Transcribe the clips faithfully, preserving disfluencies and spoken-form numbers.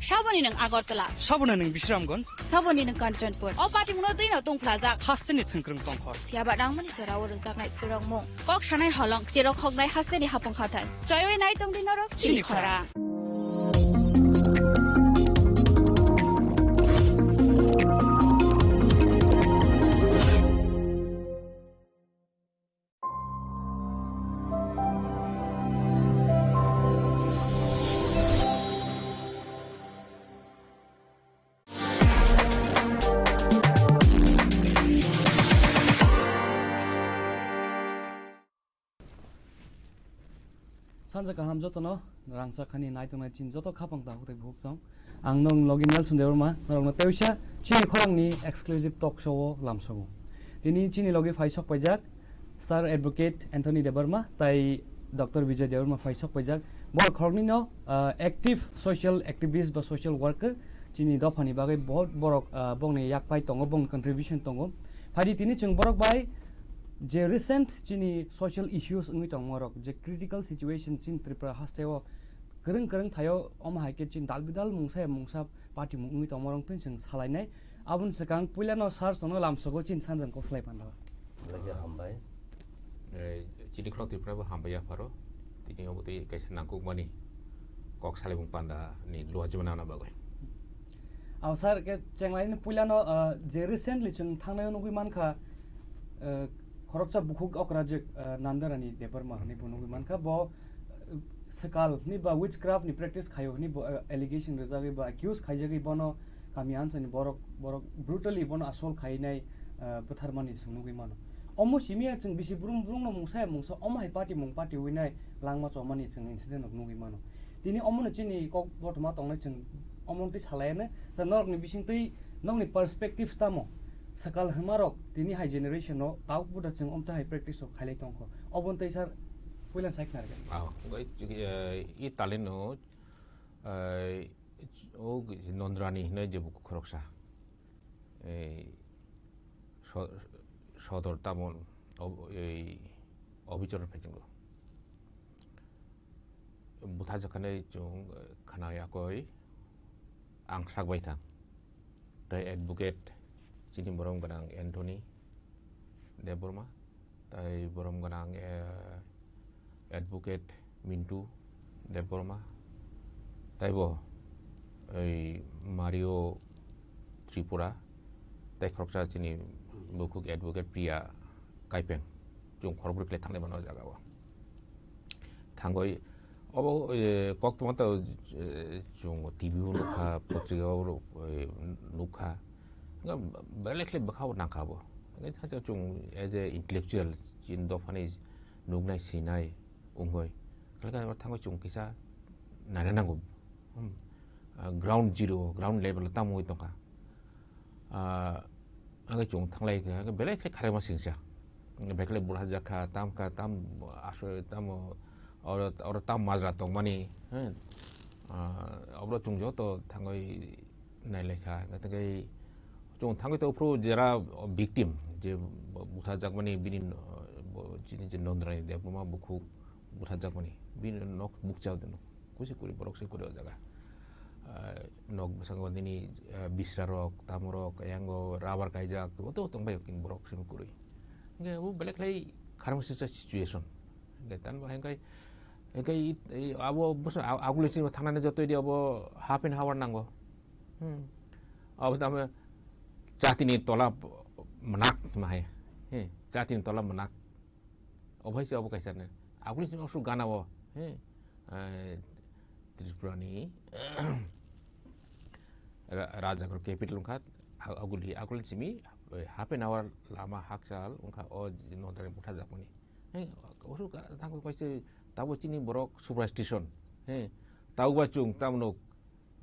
Saboni nwng Agartala. Saboni nwng Bisramganj. Saboni nwng Kanchanpur. O patimungno twino tungphlajak. Hasteni thwngkwrwng tongkhor. Phiyaba nangmani jorao rwjaknai phurokmung. Kok sanai holong, cherok hoknai hasteni hapung hathai. Choiwi nai tongdi norok chini Chini khorang. Khorang. Sanja kaham jotono, rangchak hani naitongnai chini joto khapang takhuk tei bukhuk chong. Ang nong logi Nelson Debbarma, norokno teisa chini khorangni exclusive talk show o lamsogo. Tini chini logi phai sok paijak Sir Advocate Anthony Debbarma tai Doctor Bijoy Debbarma phai sok paijak. Bor khoroknwino, ah, active social activist ba social worker, chini dophani bagwi bohot borok, ah, bongni yak pai tongo, bongni contribution tongo. Phaidi tini chwng borok bai je recent chini social issues wngwi tongmorok, je critical situation chini Tripura hasteo kwrwng kwrwng thaio, omo hai khe chini dal bidal mungsa ya mungsa party mung wngwi tongmorok twi chwng salainai. Aboni swkang puilano sir chwngno lamsogo chini sanjani kok salai panda. Belai khe hambai. Eh, chini khorok Tripura bo hambai yapharo. Tini obo tei kaisa nangkukmani kok salaimung panda ni luha chibana bagwi. Ang sir khe chenglaini puilano, ah, je recently chwng thangnai nugwi mankha, ah, khoroksa bukhuk okrajik, ah, Nandarani Debbarma hinwi bo nugwi mankha. Bo, ah, swkal hinwi ba witchcraft ni practice khaio hinwi bo, ah, allegation rwjagwi ba accuse khaijagwi bono kami ansani borok, borok brutally bono assault khainai, ah, bwtharmani chwng nugwi mano. Omo simi ya chwng bisi brum brumno mungsa ya mungsa omo hai party mung party winai langma chomani chwng incident rok nugwi mano. Tini omono chini kok botoma tongnai chwng omo twi salayano. Sa norokni bisingtwi nokni perspective tamo? Swkal hwnmarok tini hai generation no tabuk buda chwng omtwi hai practice rok khailai tongkho. Obo twi sir puila sai khna rwgwi. Ah, oi, eh, i talino, eh, o Nondrani hinwi je bukhuk khoroksa. Ei so-, sodor tamo ob-, ei obichor phaichwngo. Butha jakhanai chwng khna yakoi ang sak bai thang. Tei advocate chini borom gwnang Anthony Debbarma. Tai borom gwnang, eh, Advocate Mintu Debbarma, taibo ei Mario Tripura, tai khoroksa chini bukhuk Advocate Priya Kaipeng, chwng khorokbrwi khlai thanglai mano o jagao. Thangwi obo, eh, koktwma ta, eh, chwng T V o nukha, potrika o, eh, nukha. Nga belai khlai bwkha bo nangkha bo. Hingke thaisa chwng as a intellectual chini dophani nuknai sinai wngwi. Khlai khe oro thangwi chwng kisa naina nango. Hmm. Ah, ground zero, ground level o tamo wngwi tongkha. Ah, hingke chwng thanglai khe belai khlai kharima singsa. Belai khlai bura jakha, tam kha, tam asoi, tamo oro, oro tam majra tongmani, hmm. Ah, oboro chwng joto thangwi nailaikha, hwnkhe tei chwng thangwi tongphuru jera victim, je butharjakmani bini, bo chini je Nondrani Debbarma bukhuk butharjakmani, bini nok bukcha kusi kuri borok se kuri o jaga. Ah, nok bwskango nini, ah, bisra rok, tamo rok, ayango rubber kaijak, joto tongbai kini borok simi kuri. Hwnkhe bo belai khlai kharang sisa situation. Hwnkhe tamo hwnkhe Hingke i, i, abo bwswk a-, aguli sini thangnani joto idi abo half an hour nango. Hmm. Abo tamo chatini tola mwnakma hai. He, chatini tola mwnak. Obo hai se obo kaisa ne. Aguli sini osu gana o. He. Eh, Tripura ni ra-, Rajagarh capital wngkha. A-, aguli, aguli simi, eh, half an hour lama hakchal wngkha o Nondrani butharjakmani. He, osu ka-, tamo kaisa tabo chini borok superstition. He, tabo ba chwng tamo nuk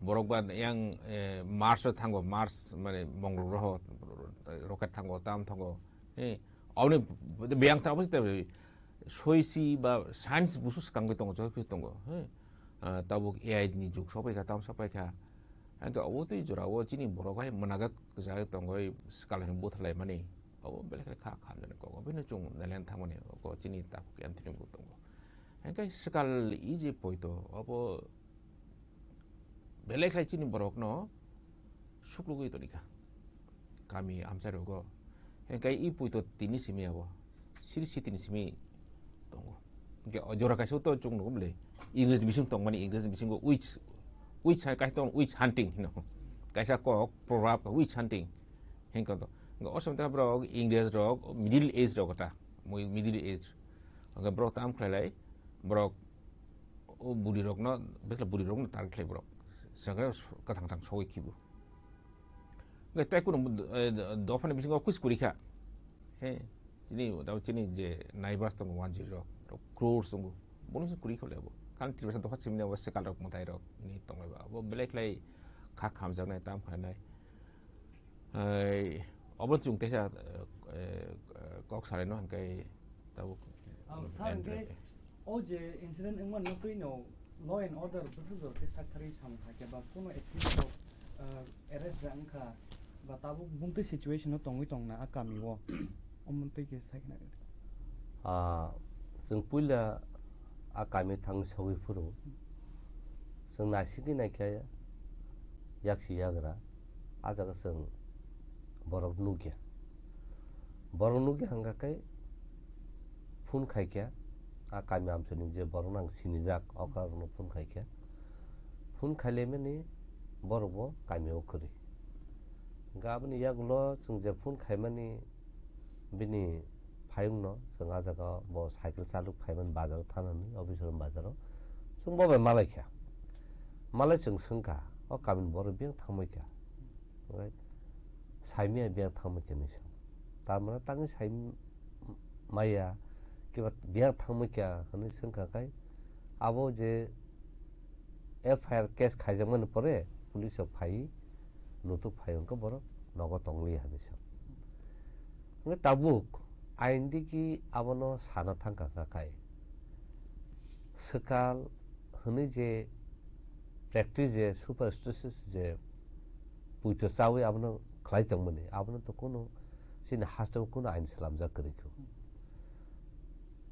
borok ba yang, eh, Mars o thango, Mars mane Mongol groho rocket thango, tam thango. He, oboni beyang tabo site soisi ba science busu swkangwi tongo, joto tongo. He, ah, tabuk A I ni jug sopai kha, tam sopai kha. Hingke obo twi jora o chini borok hai mwnaga kwchai tongwi swkal hwnwi buthalaimani. Obo belai khe kha khamjani kok. Obino chwng nailen thangmani kok chini takhuk yanthini bo tongo. Hingke swkal i je poito obo belai khlai chini borokno suklugwi tonikha. Kami amchai rogo. Hengkai i puito tini simi abo. Siri sitini simi tongo. Hingke o jora kaisa to chung nugo bole. English bising tongmani, English bisingo witch, witch hai kaisa tong, witch hunting hino. Kaisa kok, proverb, witch hunting. Hingke to. Hingke o somtang borok, English rok, Middle Age rok ta. Mui Middle Age. Hingke borok tam khlai lai, borok o buri rokno, besla buri rokno target khlai borok. Sakra kathang thang sogwi khibu. Ngai tai kuno, eh, dophani bisingo kuis kuri kha. He, chini, tamo chini je neighbors tongo one zero rok, rok crores tongo. Bono se kuri kha lebo. Kan Tripura dopha chimni abo sekal rok mwtai rok ni tonglai ba. Abo belai khlai kha khamjaknai, tam khlainai. Ai, obo chwng teisa, eh, eh, kok salai no hwnkai tabuk. Ang sa hwnkai, o je incident wngmani no twi no law and order bwsajor khe sakthari samung hakhe ba kuno activist rok, eh, arrest da wngkha ba tabuk bumtwi situation no tongwi tongna a kami o. Omo twi khe sai khna. Ah, chwng puila a kami thang sogwi phuru. Chwng naisingwi naikhe yaksi yagra, a jaga chwng borok nukya. Borok nukya hwnkha khe phone khaikha, a kami amchaini je borok nang sinijak, o karongo phone khaikha. Phone khailaimani borok bo kami o kwrwi. Hwnkhe aboni yagulo chwng je phone khaimani bini phayungno chwng a jaga bo cycle chalok phaimani bazaro thanani, officer ni bazaro. Chwng bo bai malaikha. Malai chwng swngkha, o kamini borok biyang thangbaikha. Hwnkhe saimaya biyang thangbaikha hinwi swngo. Tar mane tangwi sai maya kiba biyang thangbaikha hinwi swngkha khai abo je F I R case khaijakmani pore police rok phai, nutuk phai hwnkhe borok nogo tongliya hinwi sa. Hwnkhe tabuk ain digi abono sana thangkha kha khai. Swkal hwnwi je practice je superstitious je puito chawi abono khlai tongmani, abono to kuno chini hasteo kuno ain slamjak kwrwi kho.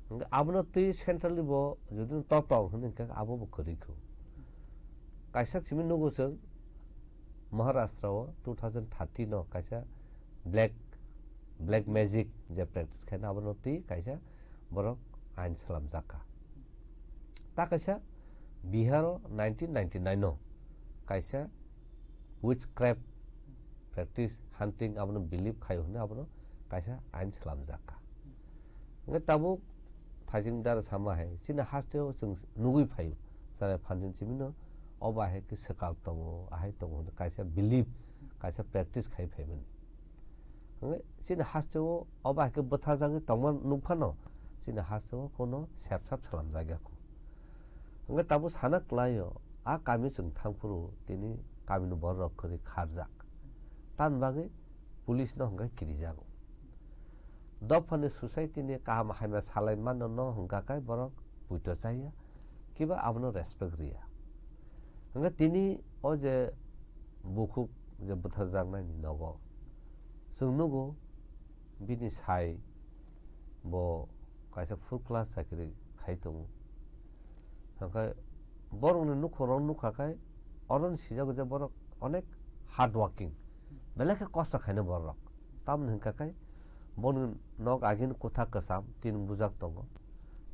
Hwnkhe abono twi centrally bo jodi no totong hwnwi hwnkhe abo bo kwrwi kho. Kaisa simi nugo chwng Maharashtra o two thousand thirteen o kaisa black, black magic je practice khaina abono twi kaisa borok ain slamjak kha. Ta kaisa Bihar o nineteen ninety-nine o kaisa witchcraft practice, hunting abono believe khaio hwnwi abono kaisa ain slamjak kha. Hwnkhe tabuk thaising dara sama hai chini hasteo chwng nugwi phaio, chwrai phanjin simino obo hai khe swkal tongo, ahai tongo hwnwi kaisa believe, kaisa practice khai phaimani. Hwnkhe chini hasteo obo hai khe bwtharjagwi tongma nukphano chini hasteo kuno sep sap slamjak ya kho. Hwnkhe tabuk sana kwlaio, a kami chwng thangphuru tini kamini borok kwrwi kharjak. Tamni bagwi police no hwnkhe kirijago. Dophani society ni kaham hamya salai mano no hwnkha khe borok puito chaya, kiba abono respect riya. Hwnkhe tini o je bukhuk je bwtharjaknai ni nogo chwng nugo bini sai bo kaisa full class chakiri khai tongo. Hwnkhe borokni nukhungrok nukha khe oro ni sijak je borok onek hard working, belai khe kosto khainai borok. Tamoni hwnkha khe boni nok agini kwthar kwcham tin bujak tongo.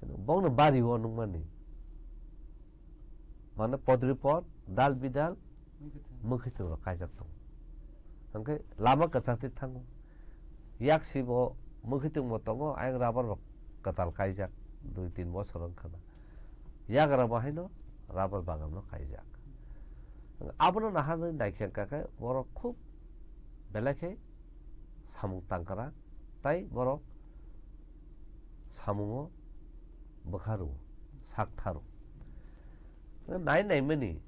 Bongni bari o nukmani mane podri pod, dal bidal, mwkhwtwng rok kaijak tongo. Hwnkhe lama kwchangtwi thango. Yaksi bo mwkhwtwng bo tongo, ayang rubber bo kwtal kaijak dui tin bosor wngkha na. Yagra bo haino rubber bagan no kaijak. Abono naharwi naikhe wngkha khe borok khub belai khe samung tangkra tai borok samungo bwkha rwo, sak tharo. Nai naimani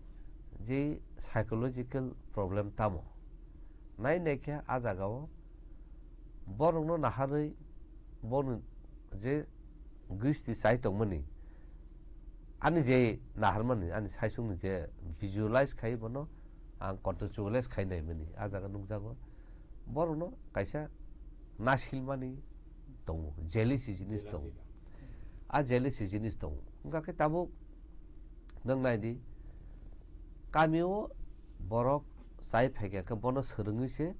je psychological problem tamo, nai naikhe a jagao borokno naharwi bono je gristi chai tongmani, ani je naharmani, ani saisungni je visualize khai bono ang contextualize khai naimani, a jaga nukjago. Borokno kaisa nasilmani tongo, jealousy jinis tongo. A jealousy jinis tongo. Hwnkha khe tabuk nwng nai di, kami o Borok chai phaikha khe bono swrwngwi se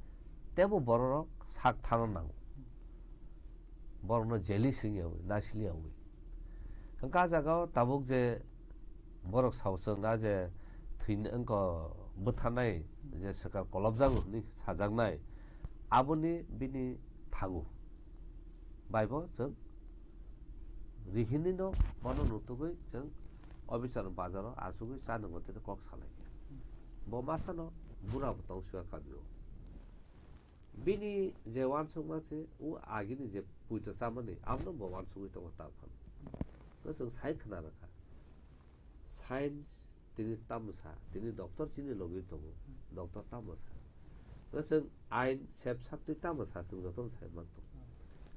tebo bororok sak thana nango. Borokno jeli singyawi, nasiliyawi. Hwnkhe ah jagao tabuk je borok sao chwng ah je thwini wngkha bwtharnai je swkang kolobjago hwnwi sajaknai, aboni bini thago. Baibo chwng rihinino bono nutugwi chwng Obisar bazaro achugwi cha nwngo tini kok salaikha. Bo masano bura bo tong siya kamio. Bini je uansukma se o agini je puito chamani abono bo uansugwi tongo ta phano. No chwng sai khna rwkha. Science tini tamo sa, tini doctor chini logi tongo, doctor tamo sa. No chwng ain sep sapti tamo sa, chwng jotono sai man tongo.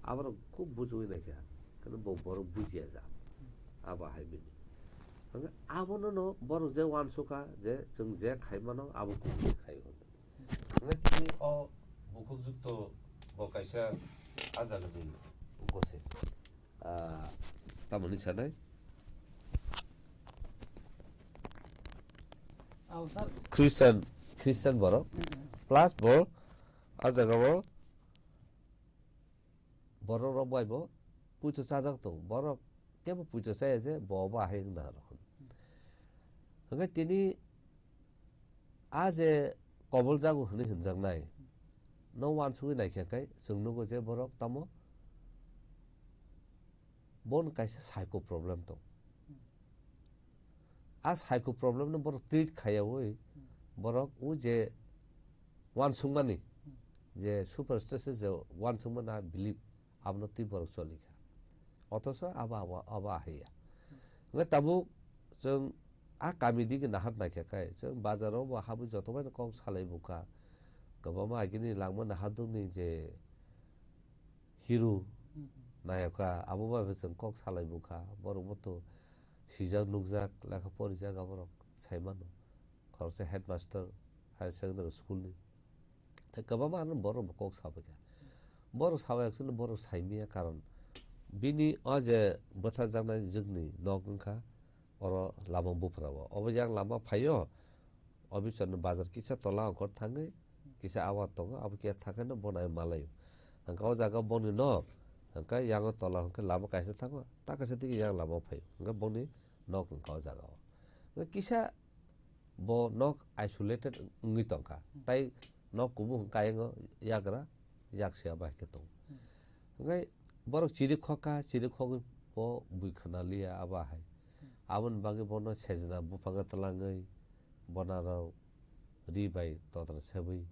Aborok khub bujui naikha, kheno bo borok bujiya ja. Abo hai bini. Hwnkhe abono no borok je uansukha je chwng je khaimano abo kubui khai hwnwi. Hwnkhe tini o bukhuk jukto bo kaisa ah jagani bose. Ah, tamoni sanai? Aw, sir. Christian, Christian borok. Mm. Plus bo ah jagao borok rok bai bo puito chajak tongo. Borok kebo puito chaya je bo bo ahai wngna rok. Hwnkhe tini a je kobol jago hwnwi hwnjaknai, no uansugwi naikha khe chwng nugo je borok tamo bon kaisa psycho problem tong. A psycho problem no borok treat khaiyawi borok o je uansukmani, je superstition je uansukmani a belief, abono twi borok cholikha. Othocho abo, abo, abo ahaiya. Hwnkhe tabuk chwng a kami digi naharnai khe kai, chwng bazaro bo habwi joto baino kok salai bukha. Kwbangma agini langma nahadukni je hero nayokha, abo bai bo chwng kok salai bukha. Borok bo to sijak nukjak, lekha porijak aborok sai mano. Khoroksa headmaster higher secondary school ni. Tei kwbangma ano borok bo kok sabaikha. Borok sabai actually borok saimaya karon bini o je bwtharjaknai jwkni nok wngkha oro lama buphura o. Obo yang lama phaio, Obisarni bazar kisa tola ongkhor thangwi kisa awar tongo, abo kisa thangkhe no bono malaio. Hwnkhe o jaga boni nok, hwnkhe yango tola hwnkhe lama kaisa thango, ta kaisa digi yang lama phaio. Hwnkhe boni nok wngkha o jaga o. Hwnkhe kisa bo nok isolated wngwi tongkha. Hmm. Tai nok kubung hwnkhe ayango yagra, yak se abo hai khe tongo. Hmm. Hwnkhe borok chiri khokha, chiri khogwi bo bui khwnaliya abo hai. Hmm. Aboni bagwi bono sejna buphang twlangwi bonarok ri bai totra sebwi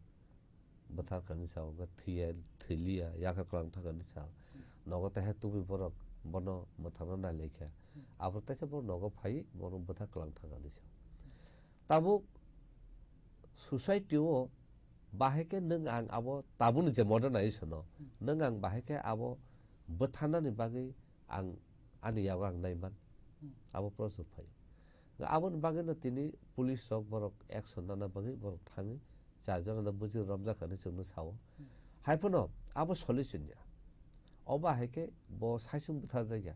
bwthar kani sao hwnkhe thwiya, thwiliya, yakha kwlang thangani sao. Hmm. Nogo teha tubui borok bono mwthangna nailaikha. Hmm. Abo teisa borok nogo phai bono bwthar kwlang thangani sao. Hmm. Tabuk society o bahai khe nwng ang abo tabukni je modernization o, hmm, nwng ang bahai khe abo bwtharnani bagwi ang ani yago ang naiman, hmm, abo prosuk phai. Aboni bagwino tini police rok borok action nana bagwi borok thangwi char jona no bwchwk romjak hinwi chwngno sao. Hmm. Haiphano abo solution ya. Obo hai khe bo saichung bwtharjakya.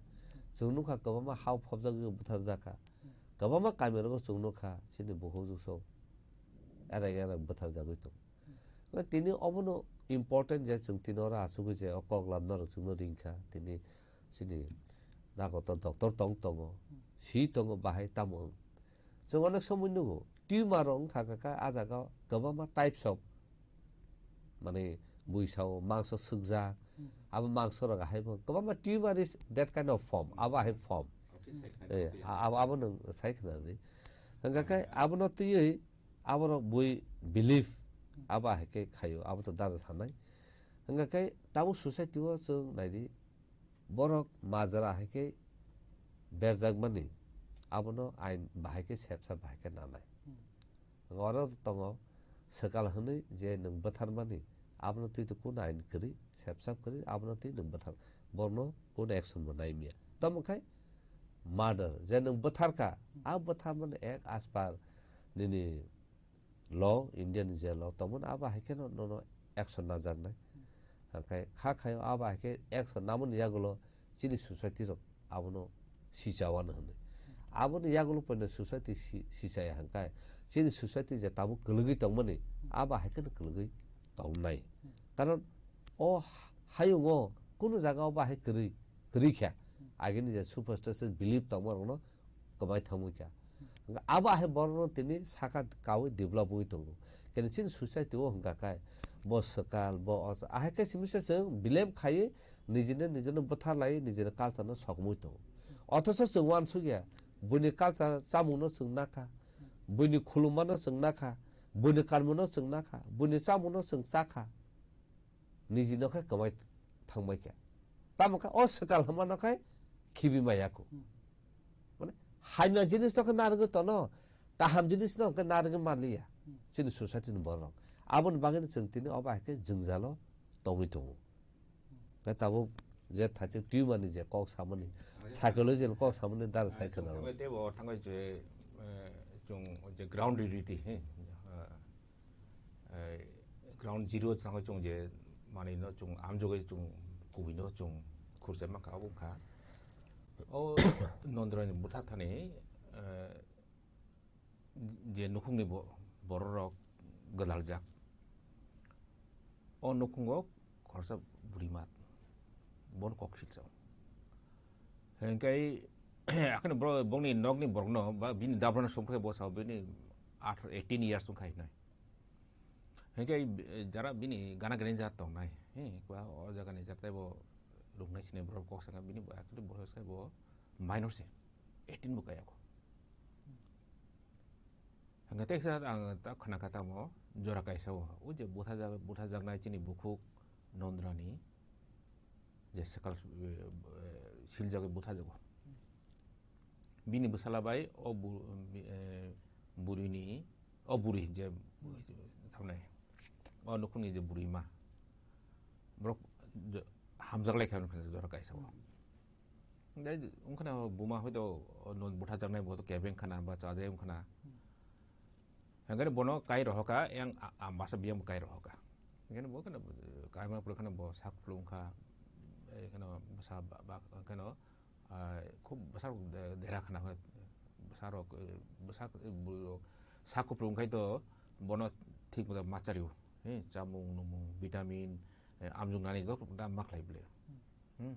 Chwng nukha kwbangma hao phobjagwi bwtharjakha. Hmm. Kwbangma kami rogo chwng nukha chini bukhuk jukso erek erek bwtharjagwi tongo. Hmm. Tini obono important je chwng tini oro achugwi je o kok lamna rok chwngno ringkha tini chini nakoto doctor tong tongo, hmm, si tongo bahai tamo wng. Chwng onek somoi nugo tumor rok wngkha kha kha ah jaga kwbangma types of mane buisao mangso sukjak, hmm, abo mangso rok hai bo kwbangma tumor is that kind of form, abo hai form. Okay, second. Eh, a-, abo, abo nwng sai khna di. Hwnkha khe abono twiwi aborok bui belief, hmm, abo hai khe khaio, abo to dara sanai. Hwnkha khe tabuk society o chwng nai di, borok majra hai khe berjakmani, abono ain bahai khe sepsa bahai khe nanai. Hmm. Oro tongo swkal hwnwi je nwng bwtharmani, abono twi to kunu ain kwrwi, sepsa kwrwi, abono twi nwng bwthar, borokno kunu action bo nai manya. Tamo khai murder, je nwng bwtharkha, a bwtharmani ek aspar nini law, Indian je law tongmani, abo hai kheno nono action najaknai. Hwnkhe kha khaio abo hai khe action namani yagulo chini society rok abono sichawano hwnwi. Aboni yagulo poino society si-, sichaya hwnkhe, chini society je tabuk kwlwgwi tongmani, abo hai kheno kwlwgwi tongnai. Karon o hayungo kunu jaga o bahai kwrwi, kwrwi kha. Agini je superstition belief tongma rokno kwbai thangwi kha. Hwnkhe abo hai borokno tini saka kawi develop wngwi tongo. Kene chini society o hwnkha khe bo swkal, bo os-, ahai khe simi se chwng blame khaiwi nijini, nijini bwtharlaiwi nijini culture no sokmwi tongo. Othocho chwng uansukya, buini culture chamungno chwng nakha, buini khulummano chwng nakha, buini karmano chwng nakha, buini chamungno chwng chakha. Niji no khe kwmai thangbai kha. Tamo khe o swkal hwnma no khe khibi maya kho. Hmm. Mane, hamya jinis no khe narwgwi tono, kaham jinis no khe narwgwi manliya. Hmm. Chini society ni borok. Aboni bagwi no chwng tini obo hai khe jwngjalo tongwi tongo. Khe tabuk je thachik twi mani je kok samani, psychology ni kok samani dar sai khwna. Tei bo thangwi je, eh, chwng je ground reality, he, eh, eh, ground zero thangwi chwng je manwi no chwng amjogwi chwng kubui no chwng khursa mankha, obo wngkha. O Nondrani bwtha thani, eh, je nukhungni bo-, bororok gwdaljak. O nukhungo khorsa bwrwima, bono kok silsa. Hingkai, akheno bro-, bongni nokni borokno, ba bini dabrano songkhe bo sao, bini atharo, eighteen years wngkha hinai. Hingkai, eh, jara bini gana gani jat tongnai, he, kwa o jagani jat tei bo ruknai sinai borok kok saka bini bo actually borok sai bo minor se, eighteen bo kaya ko. Hingke teisa ang ta khna kha tamo jora kaisa o, o je butha jak-, butha jaknai chini bukhuk Nondrani je sekal, eh, eh, siljagwi butha jago. Bini bwsala bai o bu-, eh, burini, o buri je thamnai, o nukhungni je buri ma, borok je hamjak lai kha jora kaisa o. Dai, wngkhana buma hoi to, o, no, butha jaknai bo to kebeng khana ba chajai wngkhana. Hmm. Hingkhe bono kai rohoka, yang a-, ambasa biyang kai rohoka. Hingkhe bo khana, eh, kaima pura khana bo sak phulung kha, eh, khana bwsa ba, ba, khana, ah, khub bwsa de-, dera khana, bwsa rok, eh, bwsa, eh, bu-, sak phulung khai to bono thik mata machari o. Eh, chamung, numung, vitamin, eh, amjung nani dok da makhlai bele. Hmm. Hmm.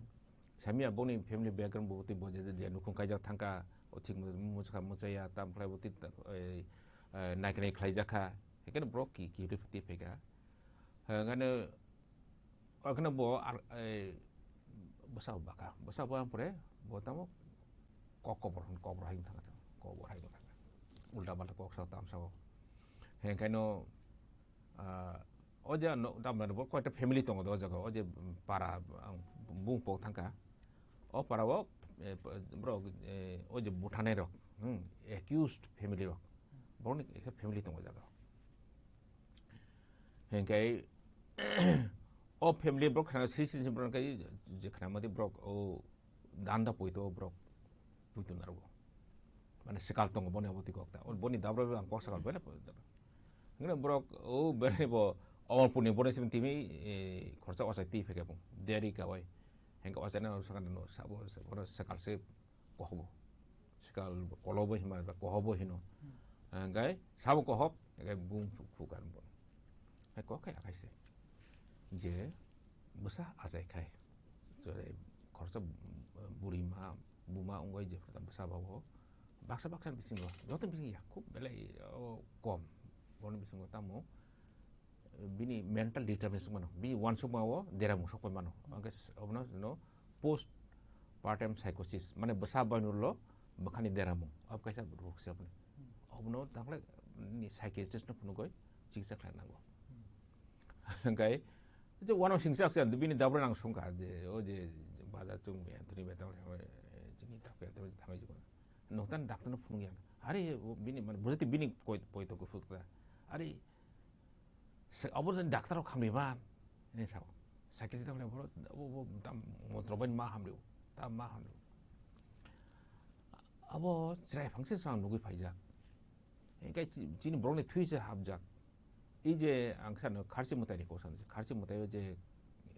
Samia boni family background bo tei bo je, je nukhung kaijak thangka, o thik mo-, muchkha muchaya, tam khlai bo tei, eh, eh, naikanai khlaijakha. Hekeno borok ki, ki tei pheka. Hengano, okheno bo ar, eh, bwsa baka, bwsa baka pore, bo tamo kok kobor, kobor hai thangka, kobor hai thangka. Ulta palta kok sa tam sao. Hengkaino, Ah, o je no, tamni bo koita family tongo do o jaga, o je, um, para, ang bung pok thangka. O para o, eh, p-, borok, eh, o je buthanai rok, hmm, accused family rok. Borokni ekta family tongo o jaga. Hingkai, o family borok khana sri sri borok kai je khana mati borok o danda poito borok. Puitu narugo. Mane sikal tongo boni abo twi kok ta. Boni dabra ang kok sakal bele. Ngene borok o bele bo Amarpurni boni sim timi, eh, khorsa osai twi pheke bung. Deri kawai. Hengka osai na sakal no sabo, sabo sikal se kohobo. Sikal kolobo hima, kohobo hino. Hengkai sabo kohok, hengkai bung phu-, phukan bo. Hai kok khai akai se. Je bwsa achai khai. Jore khoroksa buri ma, buma wngwi jephru bwsa ba o baksa baksa bisingo, joto bisingo ya, khub belai, o, kom. Boni bisingo tamo, bini mental determination mano, bini uansukma o deramung sokpai mano. Hwnkhe s-, obono no post partum psychosis, mane bwsa bainurlo bwkhani deramung, abo kaisa ruk se aboni. Obono tangkhle ni psychiatrist no phunugwi chikitsa khlai nango. Hwnkhe je uanw singsa khe bini dabra nang songkha je o je baja chung Anthony bai tamo chini thapkhe tamo thamai jikon. Noktan doctor no phunukya. Are bini mane bujati bini poi poi to kufuk ta. Are se abo je doctor rok khamliba ne sao. Sakhe jita bole boro abo tam motro bai ma hamliu. Ta ma hamliu. Abo chrai phangse sang nugui phaijak. Hingke chi-, chini borokni thwi se hapjak. Ei je ang sano kharchi mwtaini kok sanse, kharchi mwtai o je,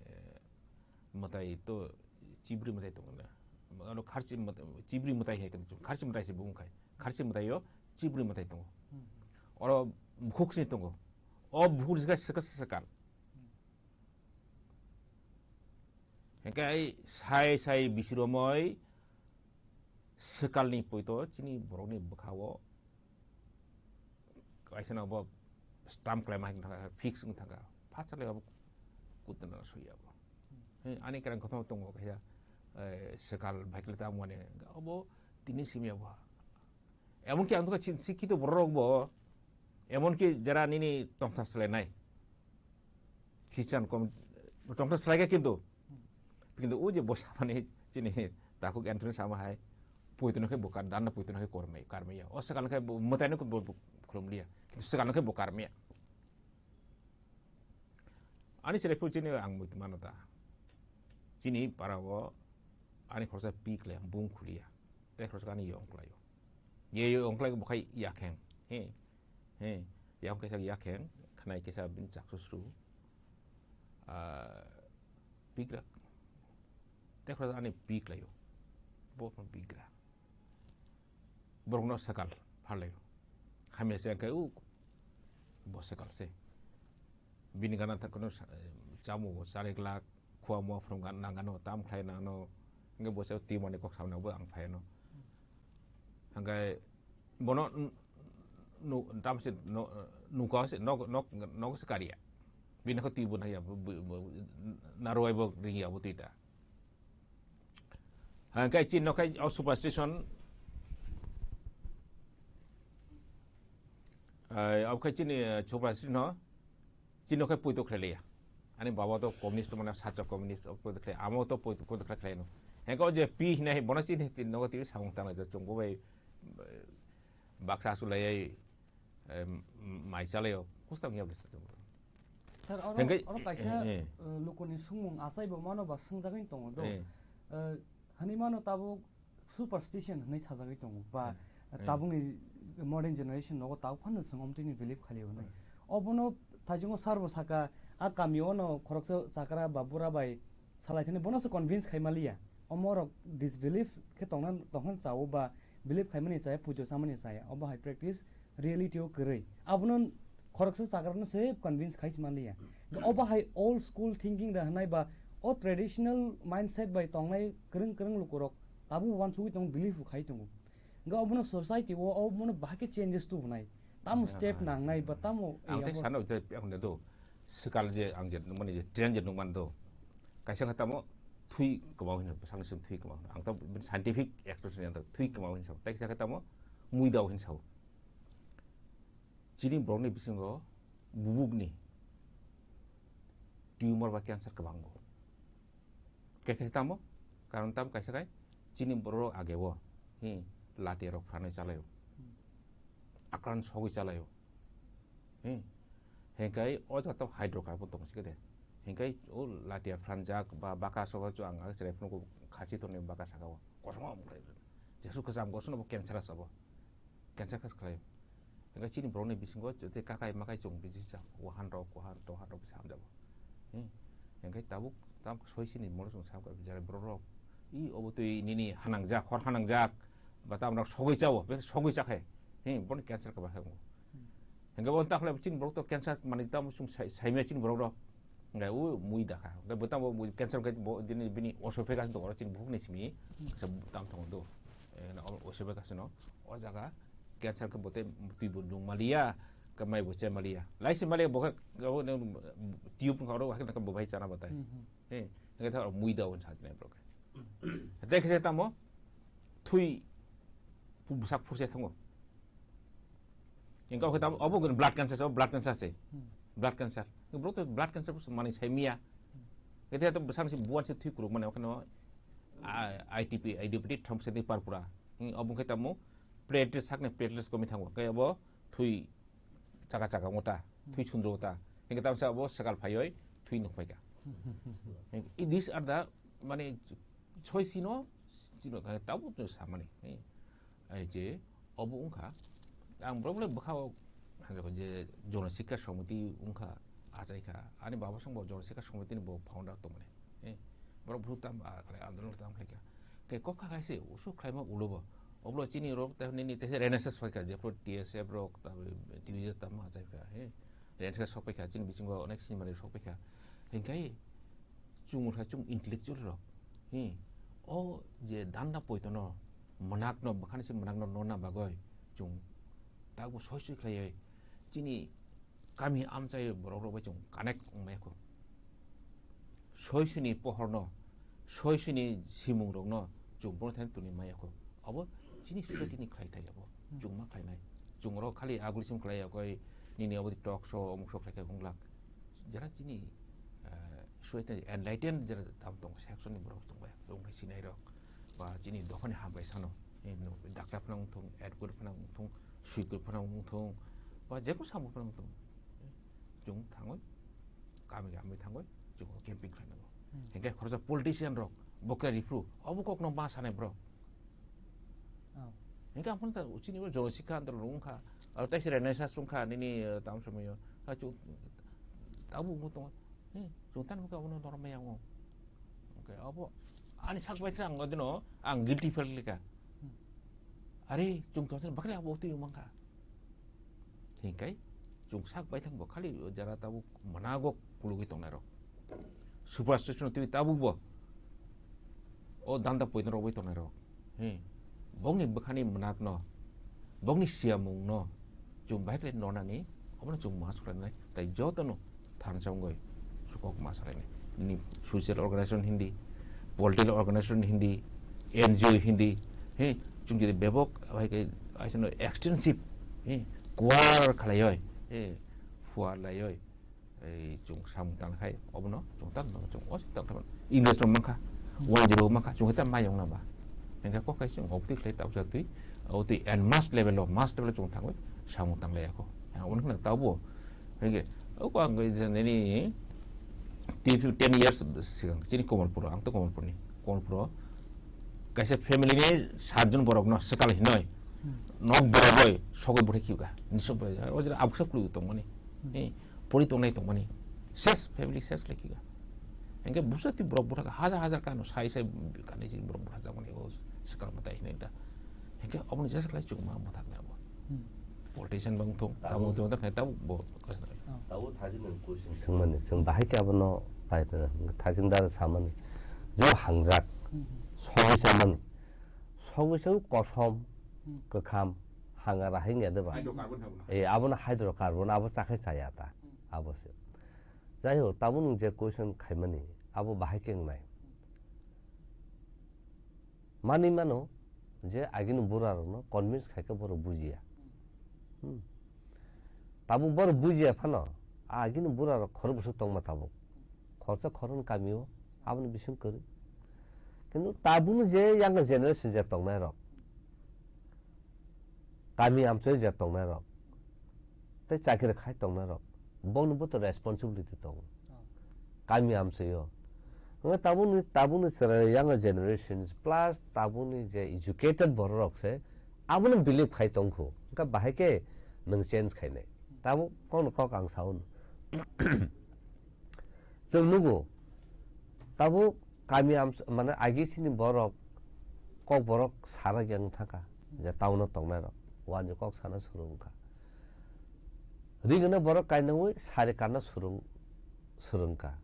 eh, mwtai to chibri mwtai tongo na. ano kharchi mwt-, chibri mwtai hai khe, kharchi mwtai se bung khai. Kharchi mwtai yo chibri mwtai tongo. Hmm. Oro bukhuk sini tongo. O bukhuk sika sika sika. Hmm. Hingke ai sai sai bisiromoi swkalni poito chini borokni bwkhao kaisa no bo stamp khlaima hai wngkha, fix wngkha, phatsa lai abo kutna soya bo. He, ani kerang kothoma tongo kaisa, eh, swkal bike le tamo ani, abo tini simi abo. Emonki ang tongkha chin-, sikkhito borok bo, emonki jera nini tongthar swlainai. Christian kom-, tongthar swlaikha kintu. Kintu o je bo samani chini takhuk entrance ama hai, poito no khe bo kar, dan no poito no khe kormai, karmai ya. O swkang khe bo mwtai no khe bo, bo khulum liya. Kintu swkang khe bo karmai ya. Ani chwrai phuru chini ang muitu mano ta. Chini para o ani khoroksa pi klai, bung khuliya. Tei khoroksa ani yong klai o. Ye yong klai bo khai yakheng. He. He. Yong kaisa yakheng, khnai kaisa bini chaksu sru. Ah, pi krak. Tei khoroksa ani pi klai o. Bo bigra. Borokno swkal pharlaio. Hamya se khe u bo swkal se. Bini gana ta kono sa-, chamung bo chari glak, khua mo phrum gan nang gano, tam khlai nang no. Hingke bo se twi mani kok samna bo ang phai no. Hingke bono n-, nu-, tam se no, nuka se nok, nok, nok se kariya. Bini kho twi bo na ya, bo, bo, bo, narwai bo ring ya bo twi ta. Ha, kai chin no kai o superstition. Ai, o kai chini, eh, superstition no. Chin no kai puito khlai liya. Ani baba to communist mane sacha communist o puito khlai. Amo to puito, puito khlai khlai no. Hengko je pi hinai bono chin hin no ti samung tang jo chungbo bai, eh, baksa su lai, eh, mai chalai o. Kusta ngi abde sa chungbo. Sir, oro, Hengkai, oro kaisa, eh, eh. eh, lukuni sumung achai bo mano ba swngjagwi tongo do. Eh. Eh, hani mano tabuk superstition hwnwi sajagwi tongo ba Eh. Eh. tabukni modern generation nogo tabuk phano chwng omtwini believe khali hwnwi. Eh. Obono thaichungo sir bo saka, a kamio no khoroksa chakra ba bura bai salai thani bono se convince khai maliya. Omo rok disbelief khe tongna, tongkhan chao ba believe khaimani chaya, pujo chamani chaya. Obo hai practice reality o kwrwi. Abono khoroksa chakrano se convince khai manliya. Obo hai old school thinking da hwnai ba o traditional mindset bai tongnai kwrwng kwrwng lukurok tabuk uansugwi tongo, believe bo khai tongo. Hingke obono society o, obono bahai khe changes tubunai. Tamo Ah, step ah. nangnai ba tamo Ang ei tei abo sano je ang do. Swkal je ang je nukmani je trend je nukman do. Kaisa khe tamo thui kwbang hino, bwsakni simi thui kwbang hino. Ang to bini scientific explanation ang to thui kwbang hino sao. Tei kisa khe tamo muidao hino sao. Chini borokni bisingo bubukni tumor ba cancer kwbang bo. Khe khe tamo, karon tamo kaisa khai, chini borok ageo, hi, lati rok phranwi chalaio. Hmm. Akran sogwi chalaio. Hi. Hengkai o jato hydrocarbon tong sikede. Hengkai o lati phranjak ba baka soba chu ang ag chwrai phunuk khasi tongni baka sakao. Kosom khlai. Jesu kwcham gosono bo cancer sabo. Cancer khe khlai. Hingke chini borokni bisingo joto kakai makai chwng bisi sa, wahan rok, wahan, tohan rok bisi hamjago. Hmm. Hingke tabuk tam soi sini molo chwng sam ka jara borok rok. I obo twi nini hanangjak, hor hanangjak, ba tam rok sogwi chao, be sogwi chakhe. Hi, boni cancer ka ba khe. Hmm. Hingke bo ta khlai chini borok to cancer mani tam chwng sai, saimya chini borok rok. Ngai u mui dakha. Ngai bo tamo mui cancer ngai bo dini bini esophagus dong oro chini bukhuk ni simi. Hmm. Sa tam thong do. Eh, na o esophagus no. O jaga cancer ke bote tui bo nung maliya, ke mai bo che maliya. Lai si maliya bo ke, ke bo ne tube ka oro ke bo bai chana batai. Hmm, hmm. Eh, ngai ta mui da on sa ne bro ke. Te ke tamo thui pu-, busak phurse thango. Engkau khe tamo, obo gwn blood cancer se, blood cancer se. Hmm. Blood cancer. Bro to blood cancer mani sai miya. Hmm. Kete to bwsang si buan se thui kuruk mane, okhno, a, I T P, idiopathic thrombocytopenia purpura. Hmm, obo khe tamo platelet sakne platelet komi thango. Khe obo thui chaka chaka mota, Hmm. thui sundro mota. Engkhe tamo sa obo sakal phaioi thui nuk phaika. Hmm. These are the, mane, choi sino, sino ka tabo to samani. Ai je, obo wngkha, ang borok le bwkha o, hanjak je Jona Sikha Samiti wngkha, achai kha. Ani baba song bo Jona Sikha Samiti ni bo founder tongmani. Eh, borok bru tam, ah, khlai, andolon tam khlai kha. Kok kha khai se, usu khlaima ulo bo. Oblo chini rok ta nini tese renaissance phai kha, jepho T S F rok, ta T V rok ta ma chai kha, he. Renaissance sok phai kha, chini bisingo onek sini mani sok phai kha. Hingkai chung ulha chung intellectual rok. He. O je danda poito no, manak no, bakhani se manak no nona bagoi chung tago soi soi khlaioi. Chini kami amchai borok rok bai chung connect wngmai kho. Soisini pohor no, soisini simung rok no chung bono thani tuni maya kho. Abo chini society ni khlai thai abo. Hmm. Chung ma khlai nai. Chung rok khali aguli sim khlai ya koi nini abo talk show, omuk show khlai khe wng lak. Jara chini, eh, society enlightened jara tam tong section ni borok tong bai. Rong bai sinai rok. Ba chini dophani hambai sano. Eh, no, doctor phano wng thung, advocate phano wng thung, swiper phano wng thung, ba jekunu samung phano wng thung. Chung thangoi, kami kami thangoi, chung camping khlai nango. Hmm. Hingke khoroksa politician rok, bokra ripru, obo kokno ma sanai borok. Oh. Hingke aphano ta chini bo joro sikha andro rung kha, aro taisi renai sa sung kha, nini, eh, tam somoyo, ha chu, tabu mo tongo, eh, chung tan buka abono norma yango. Oke, abo, ani sak bai ang odino, ang guilty feel lika. Hmm. Are, chung to bakle abo twi mangkha. Hingkai, chung sak baithang bo khali o jara tabuk manago kulugwi tongnai rok. Superstition twi tabuk bo. O danda poito rok bai tongnai rok. He. Bongni bwkhani mwnakno, bongni siyamungno, chung bahai khlai nonani, obono chung ma sukhlainai. Tai jotono thansa wngoi sukok ma salainai. Nini social organization hindi, political organization hindi, N G O hindi, he, chung jodi bebok, hai ke, aisano extensive, he, kuar khalai oi, he, fuar lai oi, ei, chung samung tang khai, obono chung tang, chung os tang khai, English rok mankha, one zero mankha, chung hai ta mayong na ba. Hingke kok kaisa wng, obotwi khlai tabuk jatwi, obotwi and mass level o, mass level o chwng thangwi samung tang lai ya kho. Yang obo wngkha tabuk. Hingke, oko ang nini three to ten years sigang, chini Kamalpur, ang to Kamalpur ni, Kamalpur o kaisa family ni satjon borok no swkal hinoi, hmm, nok borok bai sogwi buthai khiba, nisok bai, o jera abuksa kulu tongmani, hmm, eh, pori tongnai tongmani, ses, family ses lai khiga. Hingke busa ti borok buthak hajar hajar kano sai sai kani si borok buthak jakmani o swkang mwtai hinui da. Hingke oboni jesa khlai chukma mwthak nai abo. Hmm. Politician bang thung, tamo thung tak nai tamo bo kasna. Oh. Tabo thaji nang question swngmani, swng bahai khe abono pai thajing dara samani. Jo hangjak, hmm, sogwi samani. Sogwi sogwi kosom, hmm, kwkham, hanga rahai ya de ba. Hydrocarbon tabo na. Eh, abono hydrocarbon, abo chakhai chaya ta. Hmm. Abo se. Jai ho, tabo nung je question khaimani, abo bahai khe wngnai. Mani mano je agini bura rokno convince khai khe borok bujiya. Hmm. Tabuk borok bujiya phano, a agini bura rok khorok bwswk tongma tabuk. Khoroksa khoroknwi kamio, aboni bising kwrwi. Kintu tabukni je younger generation je tongnai rok, kami amchoi je tongnai rok, tei chakri khai tongnai rok, bongni bo to responsibility tongo. Oh. Kami amchoi o. Hwnba tabukni, tabukni chwrai younger generation plus tabukni je educated borok rok se abono believe khai tongkhu. Hwnkhe bahai khe nwng change khainai. Tabuk kokno kok ang sao. Chwng nugo, tabuk kami am-, mane agi sini borok, kok borok sarak yang thangkha, je town o tongnai rok, wani kok sana suru wngkha. Ring no borok kainwi sari kana suru wng-, suru wngkha.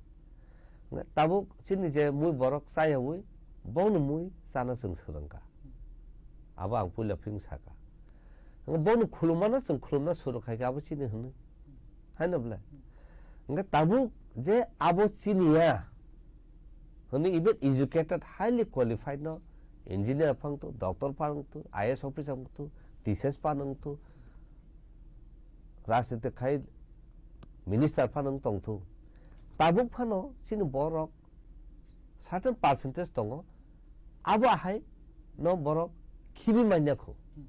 Tabuk chini je mui borok chayawi, bongni mui chana chwng suru wngkha. Abo ang puila phing saka. Hwnkhe bono khulumano chwng khulumna suru khai khe abo chini hwnwi. Haino bwle? Hwnkhe tabuk je abo chini ya hwnwi, even educated, highly qualified no, engineer phang tu, doctor phang tu, I A S officer phang tu, T C S phang tu, rajniti khai minister phano wng tong thu. Tabuk phano chini borok certain percentage tongo, abo ahai no borok khibi manya kho. Hmm.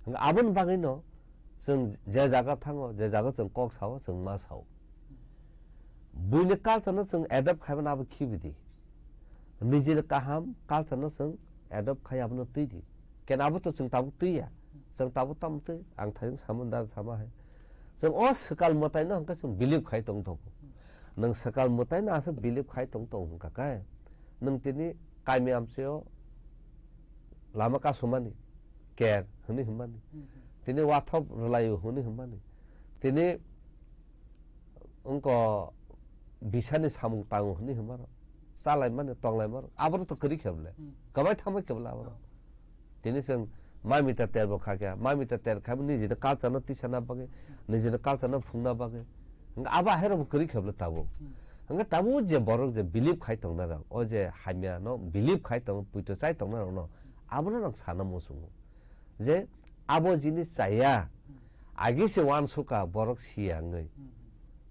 Hwnkhe aboni bagwi no chwng je jaga thango, je jaga chwng kok sao, chwng ma sao. Hmm. Buini culture no chwng adapt khaimano abo khibi di. Nijini kaham culture no chwng adopt khai abono twi di. Kena abo to chwng tabuk twi ya. Chwng tabuk tamo twi, ang thajeng samung dar sama hai. Chwng o swkal mwtai no hwnkhe chwng believe khai tong tongo. Nwng swkal mwtai no aswk believe khai tong tongo hwnkha khe. Nwng tini kami amchio lama kasumani, care hwnwi hwnmani, tini wathop rwlaio hwnwi hwnmani, tini wngkha bisani samung tango hwnwi hwnmarok, chalaimani, tonglaimani, aborok to kwrwi khe bwle, kwbai thangbai khe bwle aborok. Tini chwng mamita terbo khakya, mamita ter khaimani nijini culture no tisana bagwi, nijini culture no phungna bagwi. Hwnkhe abo ahairokbo kwrwi khe bwle tabuk. Hwnkhe tabuk je borok je believe khai tongnai rok, o je hamya no believe khai tong, puito chai tongnai rok no, abono rok sana muchungo. Je abo jinis chaya, agi se uansukha borok siya wngwi.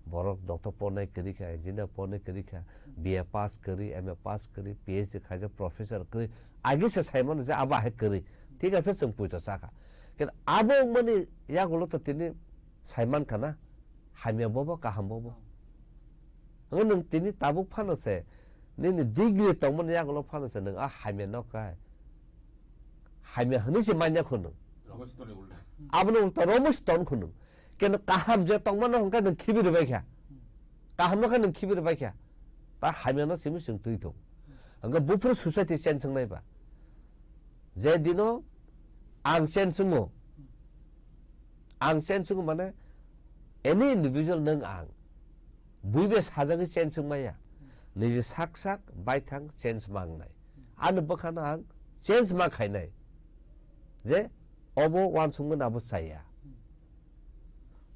Borok doctor pornai kwrwi kha, engineer pornai kwrwi kha, B A pass kwrwi, M A pass kwrwi, P H D khaijak professor kwrwi, agi se saimano je abo ahai kwrwi. Thik ase, chwng puito chakha. Kintu abo wngmani yagulo to tini saimankha na, hamya bobo, kaham bobo. Hwnwi nwng tini tabuk phano se, nini degree tongmani yagulo phano se nwng a hamya nok kai. Hamya hwnwi se manya kho nwng. Romo se toni ulta. Abono ulta romo se ton kho nwng. Keno kaham je tongmano hwnkhe nwng khibi rwbai kha. Kaham no khe nwng khibi rwbai kha. Ta hamya no simi chwng twi thung. Hwnkhe buphuru society change wngnai ba. Je dino ang change wngo. Ang change wngo mane any individual nwng ang. Buibe sajagwi change wngmaya. Niji sak sak baithang change mangnai. Ani bwkhano ang change ma khainai. Je obo uansukmani abo chaya.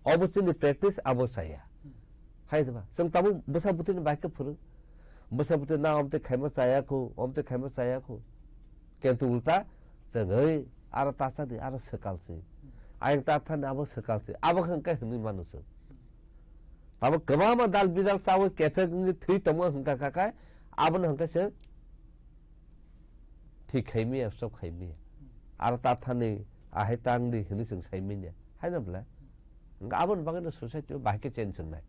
Obo chini practice abo chaya. Hai diba? Chwng tabuk bwsa bwtwini bahai khe phwrwng. Bwsa bwtwi na omtwi khaima chaya khu, omtwi khaima chaya khu. Kintu ulta, chwng, "Hei, aro ta cha di, aro swkal si. Ayang ta thani abo swkal si." Abo khe hwnkhe hwnwi mano chwng. Tamo kwbangma dal bidal chawi kephek wngwi thwi tongma hwnkha kha khe, abono hwnkhe chwng thwi khaimiya, stop khaimiya. Aro ta thani ahai tang di hwnwi chwng saimanya. Haino bwle? Hwnkhe aboni bagwino society o bahai khe change wngnai.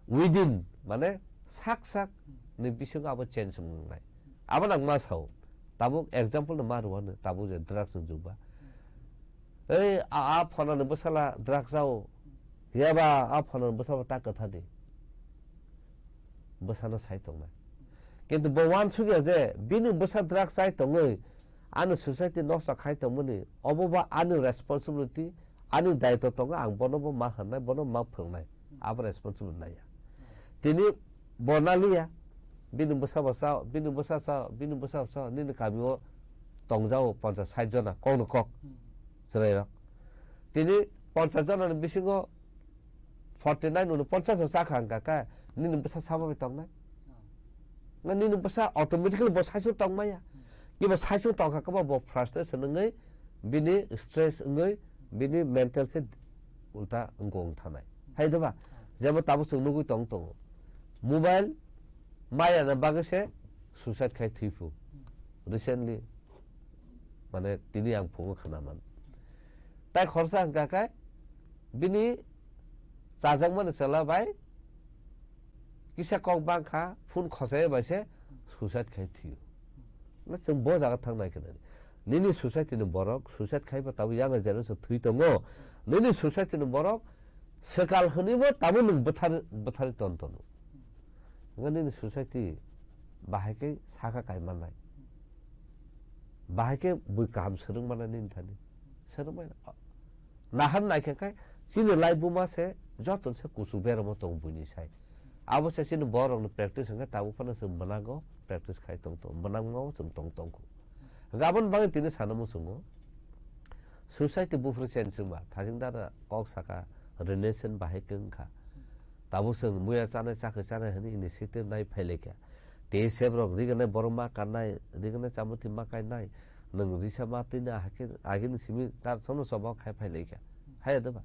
Within, mane sak sak ni bisingo abo change wngnai. Abo nang ma sao. Tabuk example no ma rwano, tabuk je drugs ni jugba. Ei, a, a phonani bwsala drugs jao. Yaba, a phonani bwsala ta kwtha di. Bwsano sai tongnai. Kintu bo uansukya je bini bwsa drugs chai tongwi ani society nosto khai tongmani, obo ba ani responsibility, ani daitw tongo, ang bono bo ma hwnnai, bono ma phwrwngnai, abo responsible naiya. Tini bo naliya, bini bwsa bo sao, bini bwsa sao, bini bwsa bo sao, nini kamio tongjao ponchas sait jona, kokno kok, chwrairok. Tini ponchas jonani bisingo forty nine uno ponchas o chakha hwnkha khe, nini bwsa sama bai tongnai? Na nini bwsa automatically bo saichung tongmaya. Kiba saichung tongkha khe bo frustration wngwi, bini stress wngwi, bini mental se ulta wngkong thanai. Hai diba? Jebo tabuk chwng nugwi tong tongo. Mobile maya na bagwi se suicide khai thwi phu. Recently, mane tini ang phungo khwnaman. Tai khorsa hwnkha khe bini chajakmani chwla bai kisa kok bangkha, phone khosai bai se suicide khai thwio. Na chwng bo jaga thang nai khe nani. Nini society ni borok suicide khai ba tabuk yang generation thwi tongo. Nini society ni borok swkal hwnwi bo tabuk nwng bwthar-, bwtharwi ton tono. Wngkha nini society bahai khe sakha kai mannai. Bahai khe bui kaham swrwng mannai nini thani. Swrwng mannai. Nahar naikha khe chini laibuma se joto se kuchuk beramo tongo buini sai. Abo se chini borokni practice hwnkhe tabuk phano chwng mwnago practice khai tong tong, mwnangmao chwng tong tong kho. Hwnkhe aboni bagwi tini sana muchungo. Society buphuru change wngma, thajing dara kok saka, relation bahai khe wngkha. Tabuk chwng muya chanai, chakhe chanai hwnwi initiative nai phailaikha. Tei sebrok riganai borok ma kannai, riganai chamwtwi ma kainai, nwng risa ma twina hakhe, agini simi tar sono choba khai phailaikha. Haiya doba?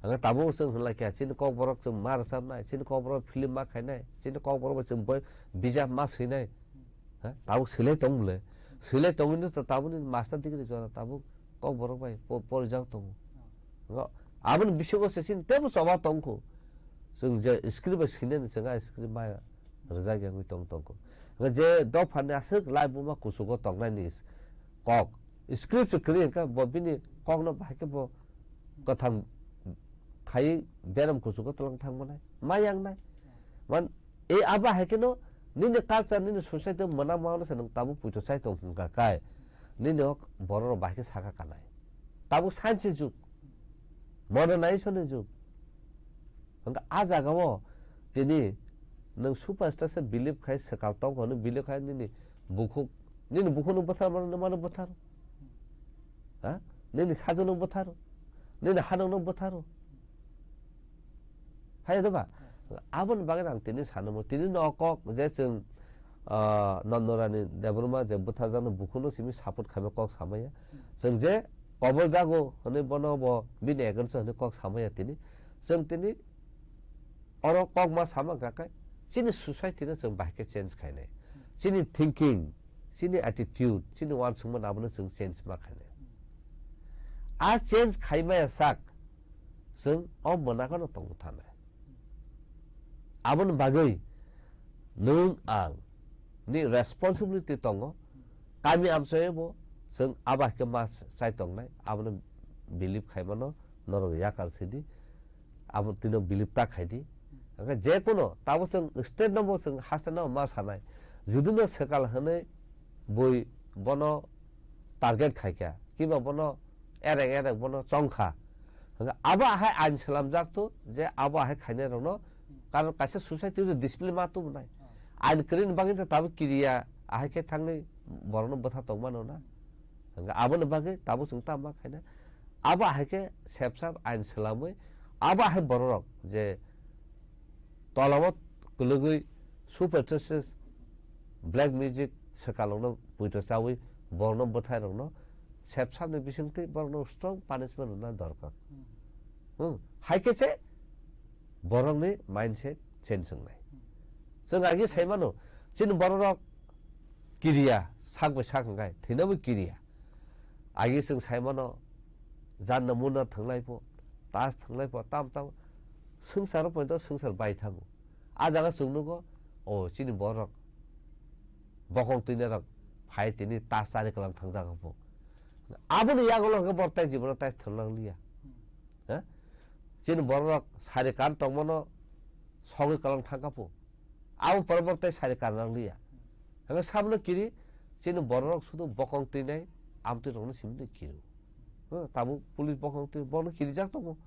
Ang tabuk chwng hwnlaikha, chini kokborok chwng ma rwchapnai, chini kokborok film ma khainai, chini kokborok bai chwng boi bijap ma swinai. Ha? Tabuk swilai tong bwle. Swilai tongwino to tabukni master degree jora tabuk kokborok bai po-, porijak tongo. Ngo, aboni bisingo se chini tebo choba tongkho. Chwng je script bai swinani chwng a script ma rwjak yangwi tong tongkho. Ngo je dophani aswk laibuma kuchugo tongnaini kok. Script se kwrwi hwnkhe bo bini kokno bahai khe bo kwthang khaiwi beram kuchugo twlang thangmanai. Ma yangnai. Man, e abo hai kheno nini culture, nini society mwnang mano se nwng tabuk puito chai tong hwnkha kai. Nini o borok rok bahai khe saka kanai. Tabuk science ni jug. Modernization ni jug. Hwnkhe a jaga o tini nwng superstar se believe khai swkal tong hwnwi believe khai nini bukhuk, nini bukhuk nwng bwthar mano, nwng mano bwthar. Ha? Nini sajwk nwng bwthar. Nini hanok nwng bwthar. Hai da ba? Aboni bagwi ang tini sanamo. Tini no kok je chwng, ah, Nandorani Debbarma je bwtharjakno bukhukno simi support khaima kok samaya. Chwng je kobol jago hwnwi bono bo bini against hwnwi kok samaya tini. Chwng tini oro kok ma sama kha khe chini society no chwng bahai khe change khainai. Chini thinking, chini attitude, chini uansukmung abono chwng change ma khainai. A change khaimaya sak chwng o mwnakano tongwi thanai. Aboni bagwi nwng ang ni responsibility tongo. Kami amchaio bo chwng abo hai khe ma chai tongnai, abono believe khaimano norok yakar sidi, abo tino believe ta khaidi. Hwnkhe je kono tabo chwng state no bo chwng haste no ma sanai. Judino swkal hwnwi bui bono target khaikha, kiba bono ereng ereng bono chongkha. Hwnkhe abo ahai ain slamjak tu je abo ahai khainai rokno, karon kaisa society o discipline ma tubunai. Ain kwrwini bagwi to tabuk kiriya ahai khe thangwi borokno bwtha tongmano na. Hwnkhe aboni bagwi tabuk chwng tamo ma khaina. Abo ahai khe sepsap ain slamwi abo ahai bororok je tolao kwlwgwi super test, black magic swkalokno puito chawi borokno bwthairokno sepsapni bisingtwi borokno strong punishment rwna dorkar. Hmm. Hmm. Hai khe se borokni mindset change wngnai. Hmm. Chwng agi sai mano, chini bororok kiriya, sak bai sak hwnkhe thwinabo kiriya. Agi chwng sai mano, janna munna thwnglai pho, tas thwnglai pho, tam tam swngcharo poito swngchar bai thango. A jaga chwng nugo, o chini borok bokong twinai rok phai tini tas chari kwlang thangjago pho. Aboni yagulo hwnkhe bor tai jibono tai thwng nang liya. Hmm. Ha? Chini borok rok sari kan tongmano sogwi kwlang thangkha pho. Abo pore bor tai sari kan nang liya. Hmm. Hwnkhe sabono kiri chini borok rok sudu bokong twinai amtwi rokno simi kiri. Hmm, tabuk police bokong twi bono kirijak tongo.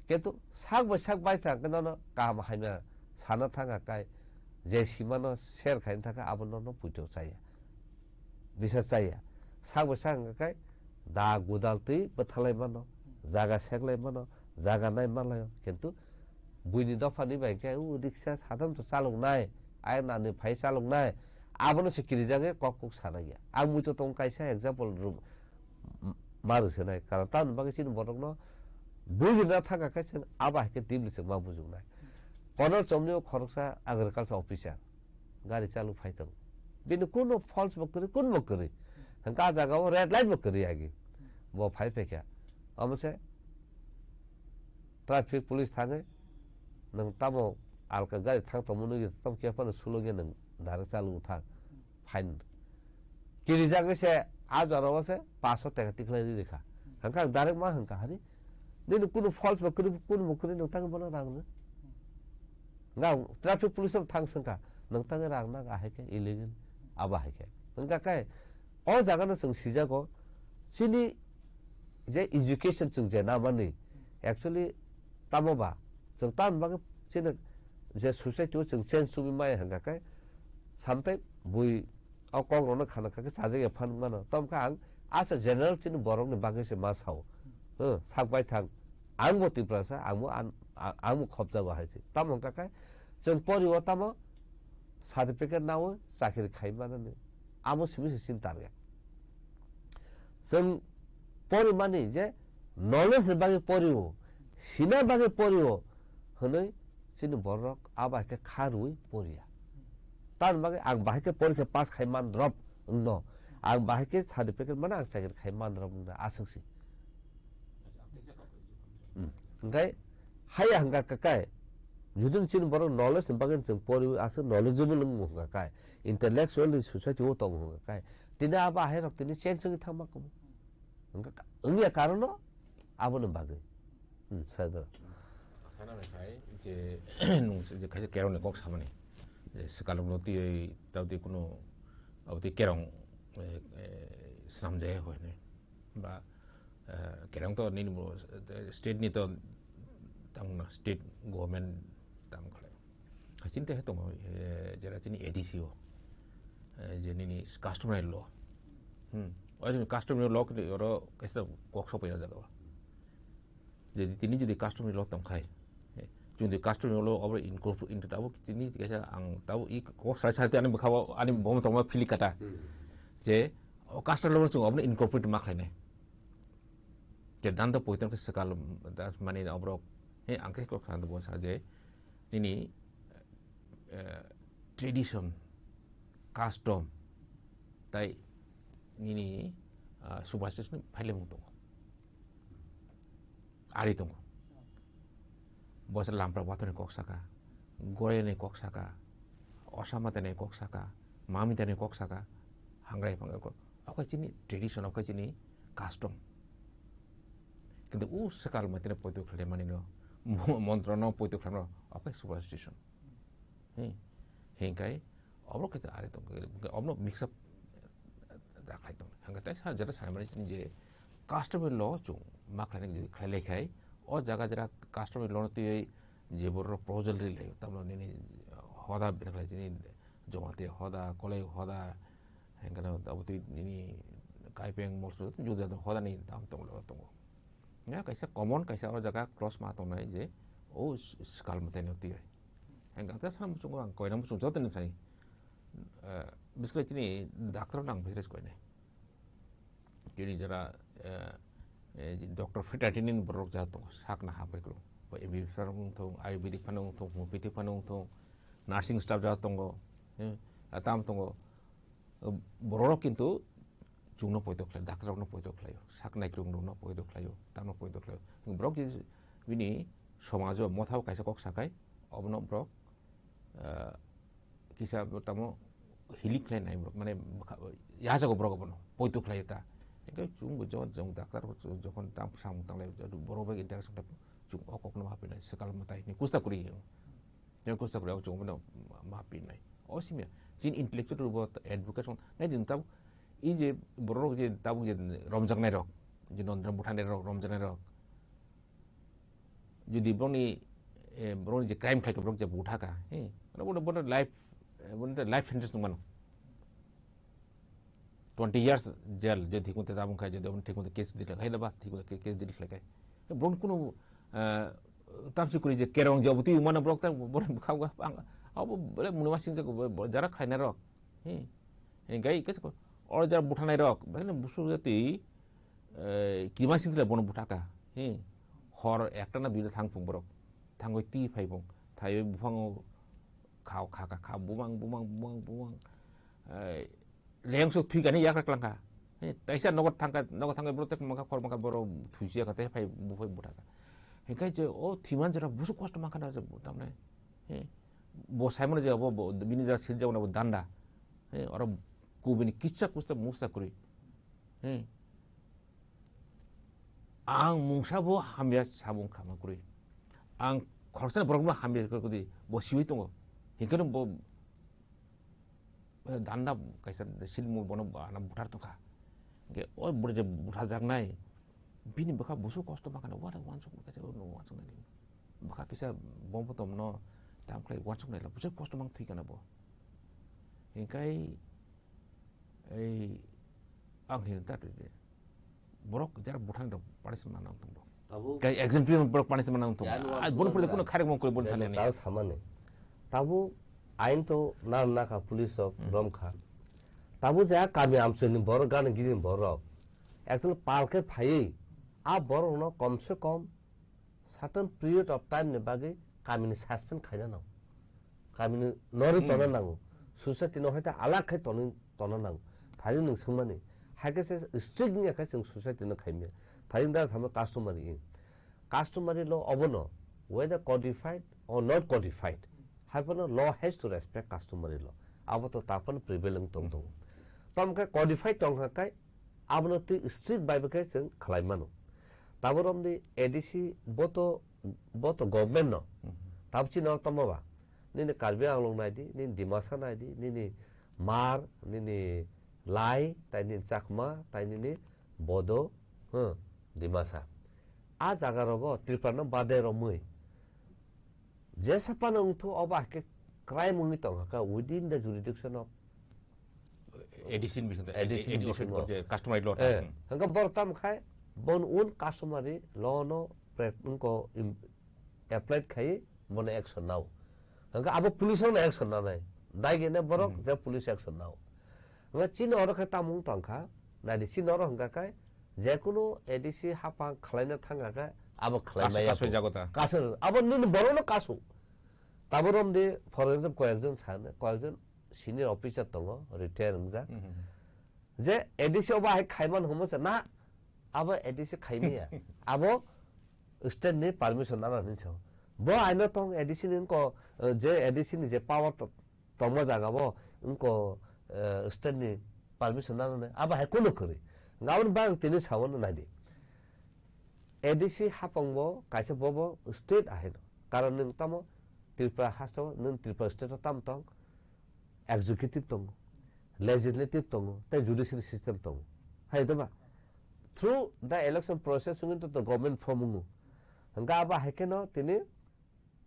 Kintu sak bai sak bai thang khe nono kaham hamya sana thang kha kai je simano share khaina thang kha abo nono puito chaya. Bisa chaya. Sak bai sak hwnkha kai da gudal twi bwthalai mano, jaga seklai mano, jaga nai manlaio. Kintu buini dophani bai khe u riksa sadam to chaloknai, ayang nani phai chaloknai, abono se kirijagwi kok kok sanai ya. Ang muitu tong kaisa example ru-, m-, ma rwsenai. Karon tamoni bagwi chini borokno bujina thangkha khe chwng abo hai khe deeply chwng ma bujuknai. Kono chomni o khoroksa agriculture officer gari chalok phai tongo. Bini kuno false bo kwrwi, kun bo kwrwi. Hwnkhe a jaga o red light bo kwrwi agi. Bo phai phaikha. Omo se traffic police thangwi nwng tamo alka gari thang tongmani nugwi tamo khe phano sulogya nwng direct chalwi thang. Fine. Kirijagwi se a jora o se paanch sho taka tikhlai rikha. Hwnkhe ang direct ma hwnkha hari. Nini kunu false bo kwrwi, kunu bo kwrwi nwng tangwi bono rang rw. Nga traffic police o thang swngkha. Nwng tangwi rang nang ahai khe illegal. Abo hai khe. Hwnkha khe o jaga no chwng sijago. Chini je education chwng je namani, actually tamo ba chwng tam bagwi chini je society o chwng change tubui maya hwnkha khe samtai bui o kok rokno khana kha khe chajak ya phan mano. Tamo khe ang asa general chini borok ni bagwi se ma sao. Huh, sak bai thang. Ang bo Tiprasa, ang bo an-, a-, ang bo khopjago hai se. Tamo hwnkha khe chwng pori o tamo certificate nao chakri khai manani. Amo simi se sin target. Chwng porimani je knowledge ni bagwi porio, sina bagwi porio hwnwi chini borok abo hai khe kha rwui poriya. Tamoni bagwi ang bahai khe porikha pass khai man drop wngno. Ang bahai khe certificate mano ang chakri khai man drop wngno aswk se. Hmm. Hwnkhe haya hwnkha khe kai, judin chini borok knowledge ni bagwi chwng poriwi aswk knowledgeable wngmo hwnkha kai, intellectual ni society o tongo hwnkha kai, tini abo ahai rok tini change wngwi thangma kwbang. Hwnkha ka-, wngya karono aboni bagwi. Hmm, sai da. Sana khai je, nung se je khai kerong ni kok samani. Je swkang no twi, tao twi kunu, abo twi kerong, eh, eh, Swnamjaya hoi ne. Ba, eh, kerang to nini bo, eh, state ni to tang na state government tang khlai. Kachin te tongo, eh, jera chini A D C o. Eh, je nini customary law. Hmm. O je customary law ke oro kaisa kok sopai o jaga o. Jadi tini jodi customary law tongkhai, eh, jodi customary law obo incorporate into tabo tini kaisa ang tabo i kok sai sai ani bwkha ani bom tongma phili kata. Hmm. Je o customary law chung obo incorporate ma khlainai. Je danda poitang ke sekal mani obrok, he ang ke kok sa bo sa je nini, eh, tradition, custom, tai nini, ah, superstition phailemung tongo. Ari tongo. Bo se lampra bathorni kok saka, goyani kok saka, osamate ni kok saka, mamita ni kok saka, hangrai phangai kok. Okai chini tradition, okai chini custom. Kintu u sekal matene poito khlai mani no, mo-, montro no poito khlai no, okai superstition. He, hingkai, obo khe ari tong, obo mix up da khlai tong. Hingkai tai sa jera sai mani je customary law chung ma khlai nang khlai lai khai, o jaga jera customary law no twi je boro proposal ri lai, tamno nini hoda khlai chini jomate hoda, kolai hoda, hingkano abo twi nini kaipeng molso juda juda hoda ni tam tong tongo. Ya kaisa common kaisa o jaga clause ma tongnai je o s-, sekal matene twi. Ang gangsa sana muchungo ang koina muchung joto ni sani. Eh, biskla chini doctor nang bisres koine. Chini jara, eh, eh, doctor Fraternity ni borok ja tongo, sakna ha bai kro. Ba M B B S phano wng thung, Ayurvedic phano wng thung, homeopathic phano wng thung, nursing staff ja tongo, eh, atam tongo. Borok kintu chwngno poito khlai, doctor rokno poito khlaio, sak naikrung rokno poito khlaio, tamno poito khlaio. Borok je bini somajo mothao kaisa kok sakai, obono borok, eh, kisa tamo hilik khlai nai borok, mane bwkha-, yajago borok obono poito khlaio ta. Hingke chwngbo jo-, jong doctor rok jokhon tam samung tanglai, borok bai interaction khlai, chwng o kokno ma hapinai, swkal mwtai hwnwi kusta kwrwi. Yang kusta kwrwi, o chwng bono ma hapinai. O simya, chini intellectual rok bo advocate song, nai din tabuk, i je borok rok je tabuk je romjaknai rok, je nondra bwtharnai rok, romjaknai rok. Jodi borokni, eh, borokni je crime khlaikha, borok je buthakha, he, borok, borok, borok life, eh, borok life sentence nung mano. Twenty years jail, je thikun te tabung khai, je thikun te case delete khai, ba thikun te case delete khai. Borok kuno, eh, tamsi kuri je kerong je obo twi mano borok ta, borok bwkha bwkha ang, abo bole munuma sing je bo, bo jara khlainai rok. He. He gai ke ko, or jara buthanai rok, ba ne busu je twi, eh, kima sing je bono buthaka. He. Hor ekta na duita thang phung borok. Thangoi twi phai phung. Thaioi buphango khao kha kha kha bumang bumang bumang bumang. Eh, Lengso thwi kani yakra klangkha. He, taisa nogo thangkha, nogo thangkha borok tek mangkha, khor mangkha, borok thuisi yakha, tei phai buphai buthakha. He, kai je, o thiman jora busu kosto mangkha na je, tamne. He, bo saimano je, bo, bo, bini jora sil jagona bo danda. He, oro kubini kisa kusta musta kuri. He. Ang mungsa bo hamya sabung khama kuri. Ang khoroksa borok bo hamya kuri, bo siwi tongo. Hinkhe bo Eh, danda kaisa silmung bono bana buthar tongkha. Hingke o bwrwi je butharjaknai, bini bwkha busu kosto mangkha, what a wansuk kaisa wansuknai. Bwkha kisa bombo tomno tam khlai wansuknai la, busu kosto mang thwi kana bo. Hingkai ei ang hin ta twi de. Borok jara buthang rok punishment nang tong bo. Abo Kai exemplary borok punishment nang tong. Jani Ah, wansuk bono pore nang kuno kharek mong koi bon jani thani. Tao samani. Tabo ain to na na ka police rok Hmm. rom kha. Tabo ja kami amchoi ni borok gana gini borok. Actually pal khe phaiwi a borok no kom se kom certain period of time ni bagwi kamini suspend khaina nango. Kamini nori Hmm. tona nango. Society no hoite alak khai toni tona nango. Thari nwng swngmani. Hai khe se strict wngya khe chwng society no khaimya. Thari da samo customary in. Customary law obono, whether codified or not codified, haiphano law has to respect customary law. Abo to taphano prevail wng tong tongo. Tom khe codified tong kha khai, abono twi strict bai bo khe chwng khlai mano. Tabo romni A D C bo to, bo to government no. Mhm. Tabo chini oro tongma ba? Nini Karbi Anglong nai di, nini Dimasa nai di, nini Hmar, nini, Lai, tai nini Chakma, tai nini Bodo, huh, Dimasa. A jaga rogo Tripura no bade romwi. Jesa phano wngthu obo haikhe crime wngwi tongkha within the jurisdiction of A D C ni bising, A D C ni A D C bisingo. Je customary law. Eh, hmm. Hingke borok tamo khai, bon un customary law no pre-, wngko im-, applied khai, bono action nao. Hingke abo police no action nanai. Dai gene borok Hmm. je police action nao. Hingke chini oro khe tamung tongkha, nai di chini oro hingka khai, je kunu A D C hapang khwlaina thangkha khe, abo khwlai Kasu, maya kasu bo. Jago ta. Kasu, abo nini borok no kasu. Tabo rom di, for example, koyekjon sa, koyekjon senior officer tongo, retire wngjak. Mhm. Je A D C obo hai khaiman homo se na, abo A D C khaimaya. Abo state ni permission nana hinwi sao. Bo aino tong A D C ni wngko, eh, je A D C ni je power to-, tongma jaga bo wngko, eh, state ni permission nana nai. Abo hai kunu kwrwi. Ngaboni bang tini sao no nai di. A D C hapang bo kaisa bobo state ahaino. Karon nwng tamo Tripura haste o, nwng Tripura state o tam tong, executive tongo, legislative tongo, tei judiciary system tongo. Hai da ba? Through the election process wngwi to government form wngo. Hingke abo hai kheno tini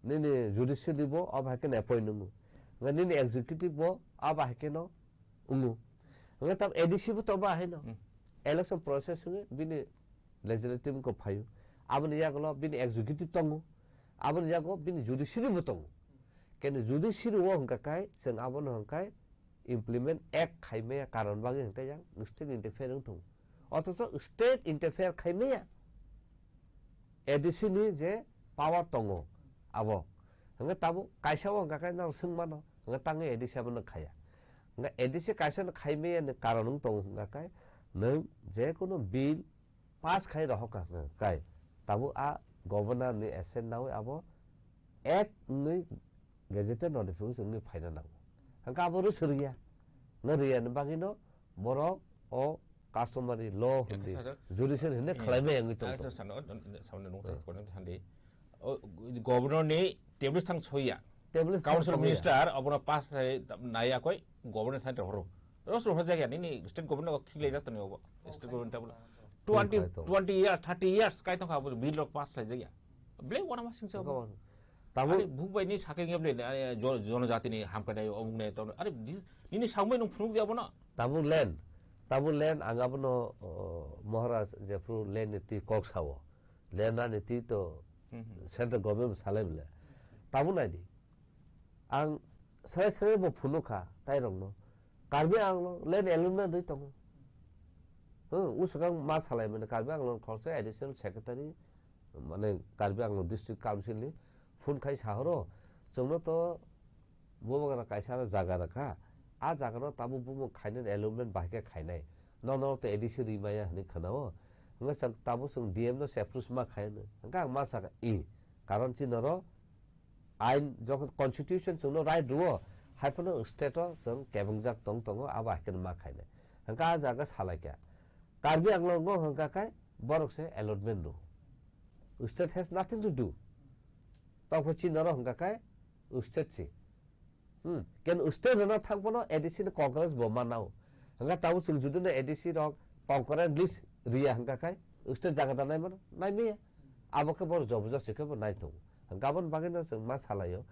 nini judiciary bo abo hai kheno appoint wngo. Hingke nini executive bo abo hai kheno wngo. Hingke tam A D C bo to ba hai no. Hmm. Election process wngwi bini legislative wngkha phaio. Aboni yagulo bini executive tongo. Aboni yago bini judiciary bo tongo. Kene judiciary o hingka kai, chwng abono hingkai implement act khaimaya karon bagwi hingka yang state interfere wng tongo. Othocho state interfere khaimaya A D C ni je power tongo abo. Hingke tabuk kaisa o hingka kai nang swng mano, hingke tangwi A D C abono khaya. Hingke A D C kaisa no khaimaya ni karon wng tongo hingka kai, nwng je kono bill pass khai rohor ka kai. Tabuk a governor ni assent nawi abo act wngwi gazetted notification wngwi phaina nango. Hingke abo rwswk rwya. Nw rwya ni bagwi no borok o customary law hindi, judicial hindi khwlaimaya wngwi tong tongo. Governor ni table thang soya. Table thang soya. Council minister abono pass khai naya koi governor thang horo. Ros ro hajak ya nini state government ko khiklai jak tani obo. State government table twenty, twenty years, thirty years kai tong kha abo bill rok pass lai jak ya. Ble wana ma singsa abo. Tabuk. Ani buk bai ni sakai ngi ble, ani jo-, jonojati ni hamkrai nai omuk nai to. Ani dis-, nini sambai nung phunuk dia bono. Tabuk land, tabuk land ang abono, o, Maharaj jephru land ni twi kok sao. Land ani twi to Hmm, hmm. Central government salai ble. Tabuk nai di. Ang sere sere bo phunuk kha tai rok no. Karbi Anglong land allotment rwi tongo. Hmm, usukang ma salai mani Karbi Anglong khoroksa additional secretary, mane Karbi Anglong District Council ni phone khai sahoro, chwngno to bubagra kaisa jaga rakha, a jaga no tabuk bumung khainai allotment bahai khe khainai, nono to A D C rimaya hinwi khwnao, hwnwi chwng tabuk chwng D M no se approach ma khai hwnwi, hwnkhe ang ma sakha, i, karon chini oro ain jokhon constitution chwngno right rwo, hai phano state o chwng kebengjak tong tongo, abo hai kheno ma khainai. Hwnkhe a jaga salaikha. Karbi Anglong o hwnkha khe borok se allotment rw. State has nothing to do. Tokpha chini oro hwnkha khe state si. Hmm. Ken state rwna thang phano A D C ni Congress bo manao. Hwnkha tabuk chwng judino A D C rok concurrent list riya hwnkha khe state jaga da nai mano? Nai maya. Abo khe borok jobo josi khe bo nai tongo. Hwnkha aboni bagwino chwng ma salaio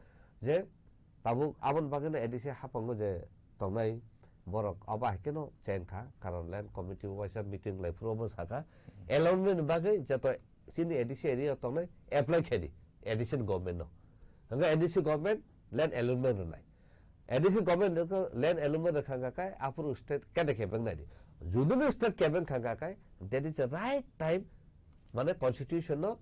je tabuk aboni bagwino A D C haphango je tongnai borok abo hai kheno cheng kha, karon land committee waisa meeting lai phuru obo sakha, allotment ni bagwi joto chini A D C area o tongnai apply khe di A D C ni government no. Hwnkhe A D C government land allotment rwnai. A D C government no land allotment rwkha hwnkha khe aphuru state kede kebeng nai di. Judino state kebeng kha hwnkha khe that is the right time, mane constitution no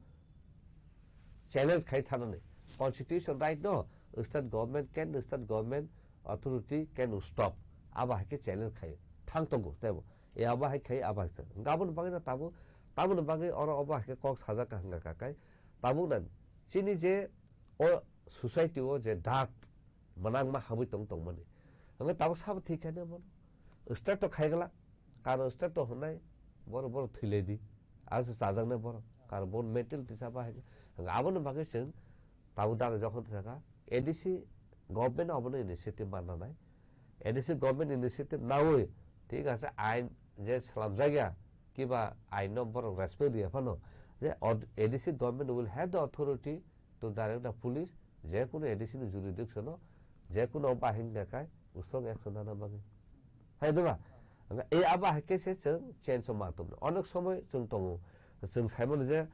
challenge khai thanani. Constitution right no, state government can, state government authority can stop. Abo hai khe challenge khai thang tongo tebo. E abo hai khai abo hai khe. Gabon bagwi na tabuk, tabukni bagwi oro abo hai khe kok sajak ka hwnkha kha kai. Tabuk na chini je o society o je dark mwnang ma habwi tong tongmani. Hwnkhe tabuk sabo thik khaina bono. Start to khaigala, karo start to hwnai, boro, boro thwilai di. Asa chajaknai boro, karo bono mental tisa bahai. Hwnkhe aboni bagwi chwng tabuk dano jokhon thwkha, A D C government abono initiative manna nai. A D C government initiative nawi Thik ase, ain je slamjak ya, kiba ain no borok respect riya phano, je od-, A D C government will have the authority to direct the police, je kunu A D C ni jurisdiction o, je kunu bahing nakai, usok action nana bagwi. Hai diba? Ang e aba hai khe se chwng change o ma tongno. Onek somoi chwng tongo, chwng saimano je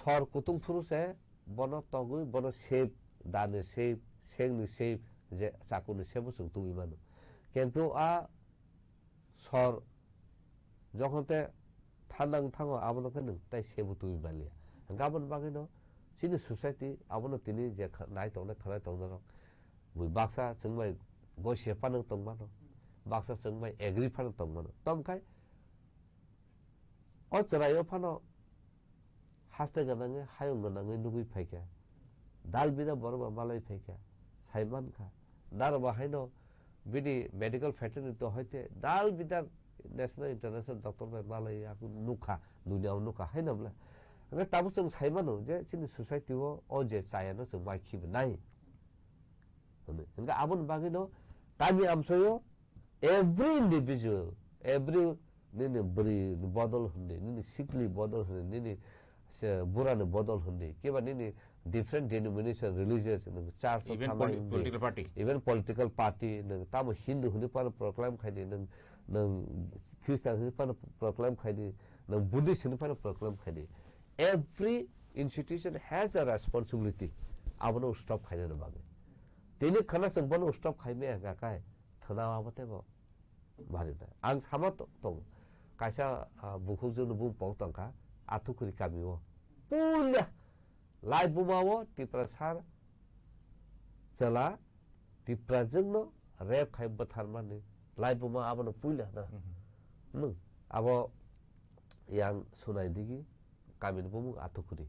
sor kutung phuru se bono togwi, bono sep, dani sep, sengni sep, je chakuni sep bo chwng tubui mano. Kintu a sor jokhon te thandang thango, abono khe nwng tai sebo tubui manliya. Hwnkhe aboni bagwino chini society abono tini je kha-, nai tongnai, khanai tongnairok bui baksa chwng bai goise phano tongmano, baksa chwng bai agree phano tongmano. Tongkhai o chwraio phano haste gwnangwi, hayung gwnangwi nugwi phaikha. Dal bida borok ba malai phaikha, sai mankha. Daro ba haino bini medical fraternity hoite dal bida national international doctor bai malai aku nukha, dunia o nukha, haino bwle. Hwnkhe tabuk chwng sai mano je chini society o, o je chayano chwng mai khibi nai. Hwnwi. Hwnkhe aboni bagwino kami amchaio every individual, every nini bwrwi ni bodol hwnwi, nini sikli bodol hwnwi, nini se bura ni bodol hwnwi, kiba nini different denomination, religious, nwng church o even thangnai poli-, hwnwi, political party. Even political party, nwng tamo Hindu hwnwi phano proclaim khaidi, nwng, nwng Christian hwnwi phano proclaim khaidi, nwng Buddhist hwnwi phano proclaim khaidi. Every institution has a responsibility. Abono stop khainani bagwi. Tini khana chwng bono stop khaimaya hwnkha khe, thwna abo teibo bari na. Ang sama to-, tongo. Kaisa, ah, bukhukjwkni bumung tongkha, Athukuri kamio. Puila Laibuma o Tiprasa chwla Tiprajwkno rape khai bwtharmani. Laibuma abono puila na. Mhm. Nwng abo yang sunai digi kamini bumung Athukuri.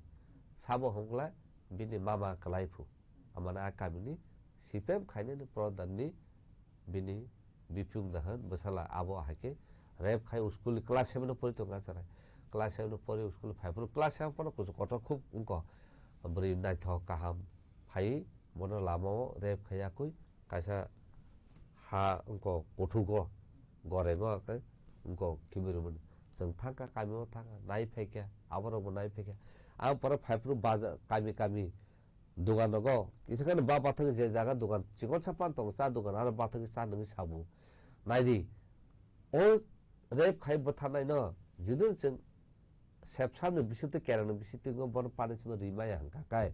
Sabo hwnkla bini mama kwlai phu. Amana a kamini sipem khainani prodhanni bini biphyung dahan bwsala abo hai khe rape khai school class seven o pori tongo a chwrai. Class seven o pori school phai phuru class seven phano kuchuk kotor khub wngkha. Bwrwi naithok kaham phai bono lama o rape khai yakui kaisa ha wngkha kuthuk o goreng o khe wngkha khimirumani. Chwng thangkha kami o thangkha nai phaikha aborok bo nai phaikha. Ang pore phai phuru baja kami kami Dogan rogo, kisa khe ba bathagwi je jaga dogan, chikon sapan tongo, cha dogan, aro bathagwi cha nungwi sabu. Naidi, o rape khai bwtharnai no, judin chwng sepsam ni bisingtwi, kera ni bisingtwi wngwi bono punishment rwi maya hwnkha khe,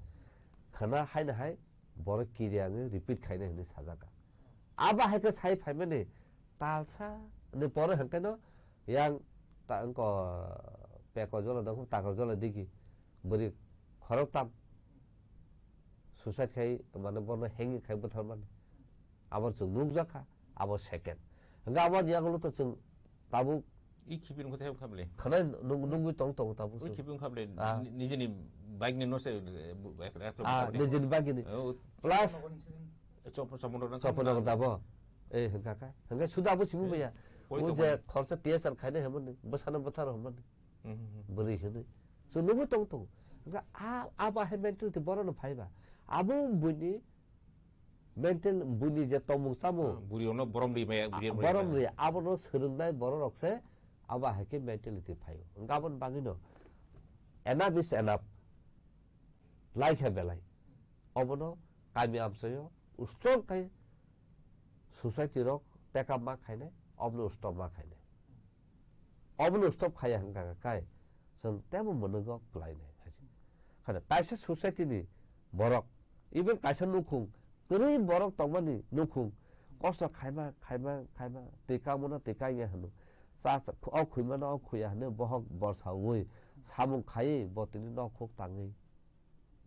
khwna haino hai borok kiri wngwi repeat khainai hwnwi sajak kha. Abo hai khe sai phaimani talsa ni pore hwnkhe no yang ta wngko peko jola dongkho takar jola digi bwrwi khoroktam suicide khai mane bono hanging khai bwtharmani abo chwng nukjakha abo second hwnkhe aboni yagulo to chwng tabuk I khibi wngkha tei wngkha bwle. Khwnai nung-, nungwi tong tongo tabuk Ui chwng. Khibi wngkha bwle. Ah. Ni-, nijini bike ni no se, eh, bu-, ek-, ek-, Ah, ek-, nijini bike ni. Oh. Plus Chop-, chopon rok na Chopon rok chopon dabo. Eh, hwnkha kha. Hwnkhe suda abo simi Eh. baya. Poi O tong je bani. Khorsa T S R khaina hemani, bwsano bwthar hemani. Hmm, hmm, hmm. Bwrwi hwnwi. So nungwi tong tongo. Hwnkhe a, a ba hai mentality borokno phaiba. Abo buini Mental buini je tongmung chamung, Ah, buri ono borom ri maya, buri Ah, borom ri, abono swrwngnai borok rok se abo hai khe mentality phaio. Hwnkhe aboni bagwino enough is enough. Lai khe belai. Obono kami amchaio strong khai society rok take up ma khainai, obono stop ma khainai. Obono stop khaiya hwnkha khe kai chwng teibo mwnwgo kwlainai hai se. Khana kaisa society ni borok, even kaisa nukhung, kwrwi borok tongmani nukhung, kosto khaima, khaima, khaima, twi kamano twi kaiya hwno. Cha, cha, o khwimano o khwiya hwnwi bohok borsa ui samung khaiwi bo tini nok huk tangwi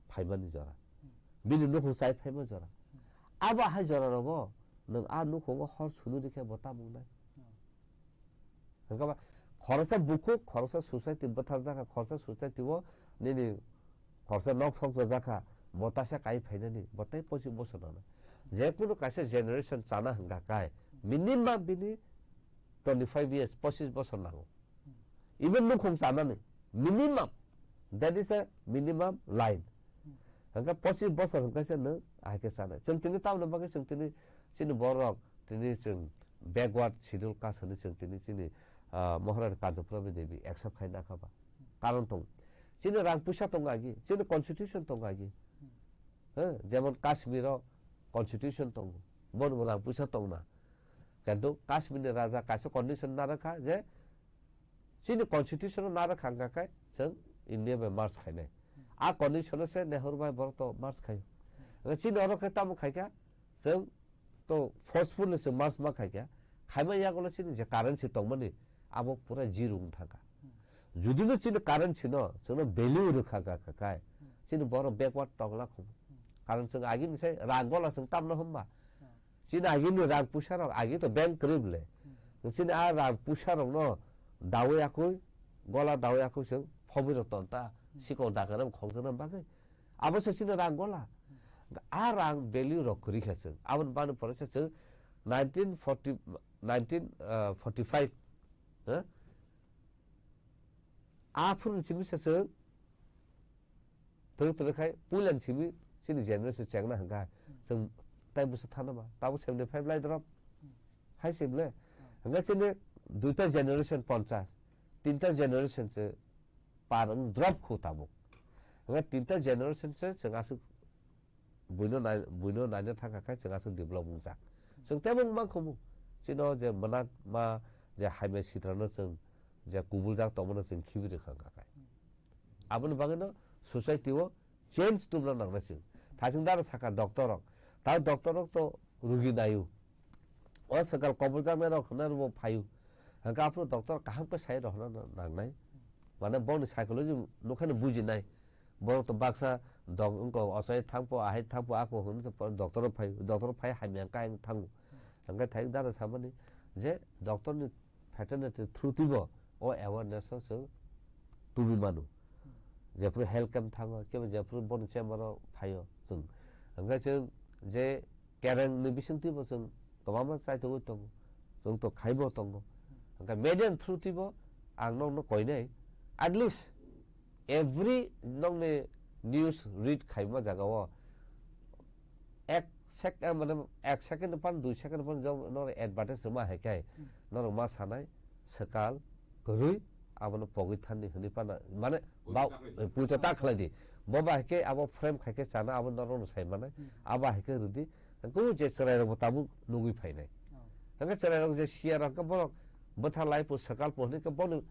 phaimani jora. Hmm. Bini nukhung chai phaima jora. Hmm. Abo hai jora rogo nwng a nukhungo hor sunu rikhe bo tamung nai. Hmm. Hwnkhe ba khoroksa bukhuk, khoroksa society bwtharjakha, khoroksa society o nini khoroksa nok sok jakha, bo taisa kai phainani, bo tai pochis bosor nana. Je kunu kaisa generation chana hwnkha kai, minimum bini twenty five years, pochis bosor nango. Even nukhung chanani minimum, that is a minimum line. Hwnkhe pochis bosor hwnkhe se nwng ahai khe chanai. Chwng tini tamoni bagwi chwng tini chini borok tini chwng backward schedule caste hwnwi chwng tini chini, ah, Maharani Kanchanprabha Devi accept khai nakha ba. Karon tong. Chini rang puisa tong agi, chini constitution tong agi. He, jemon Kashmir o constitution tongo. Bon rang puisa tong na. Kintu Kashmir ni raja kaisa condition narwkha je chini constitution o narwkha hwnkha khe chwng India bai merge khainai. A condition o se Nehru bai borok to merge khaio. Chini oro khe tamo khaikha, chwng to forcefully chwng merge ma khaikha. Khaima yagulo chini je currency tongmani abo pura zero wng thangkha. Judino chini currency no chwngno value rwkha kha kha khai, chini borok backward tongla kho. Karon chwng agini sai rang gola chwng tamno hwnba. Chini agini rang puisa rok, agi to bank kwrwi bwle. Hmm. Chini a rang puisa rokno dawi akui, gola dawi akui chwng phobwi rok ton ta, hmm, sikok dakar khongjakna bagwi. Abo se chini rang gola. Hmm. A rang value rok kwrwi kha chwng. Aboni bani pore se chwng nineteen forty, nineteen forty-five, eh? Aphuru ni simi se chwng Twi twi khai puilan simi chini generation chengna hwnkha chwng tai bwswk thana ba, tabuk seventy five lai drop. Hai se bwle. Hwnkha chini duita generation ponchas, tinta generation se par wng drop khu tabuk. Hwnkha tinta generation se chwng aswk buino nai-, buino naina thangkha khai chwng aswk develop wngjak. Chwng teibo wng mankhomu. Chino je mwnakma je hamya sitrano chwng je kubuljak tongmano chwng khibi rwkha wngkha khai. Aboni bagwino society o change tubuna nangnai chwng. Thaching dara sakha doctor rok. Ta doctor rok to rugi naio. O swkal koboljaknai rok hwnwi bo phaio. Hwnkhe aphuru doctor kaham khe sai rw hwnna nangnai. Mane boni psychology nukhano bujinai. Borok to baksa dok wngkha, ochai thangpo, ahai thangpo, ako hwnwi to doctor rok phaio. Doctor rok phai hamya wngkha, ayang thango. Hwnkhe thaching dara samani je doctor ni fraternity through twibo o awareness o chwng tubi mano. Jephru health camp thango, kebo jephru boni chamber o phaio chwng. Hwnkhe chwng je kereng ni bising twibo chwng kwbangma chaitogwi tongo, chwng to khaibo tongo. Hwnkhe media ni through twibo ang nokno koinai, at least every nokni news read khaima jagao ek sek-, eh, mane, ek second pan, dui second pan jok no advertise ma hai kai, hmm, norok ma sanai, swkal, kwrwi, abono pogwi thani hwnwi pana, mane, puito ba-, ta khlai di. Eh, puito ta khlai di. Bo ba hai khe abo frame khai khe chana, abo norok no sai manai, hmm, abo hai khe rwdi. Hwnkhe je chwrai rok bo tabuk nugwi phainai. Oh. Hwnkhe chwrai rok je siya rok hwnkhe borok bwtha lai po, swkal po hwnwi khe bono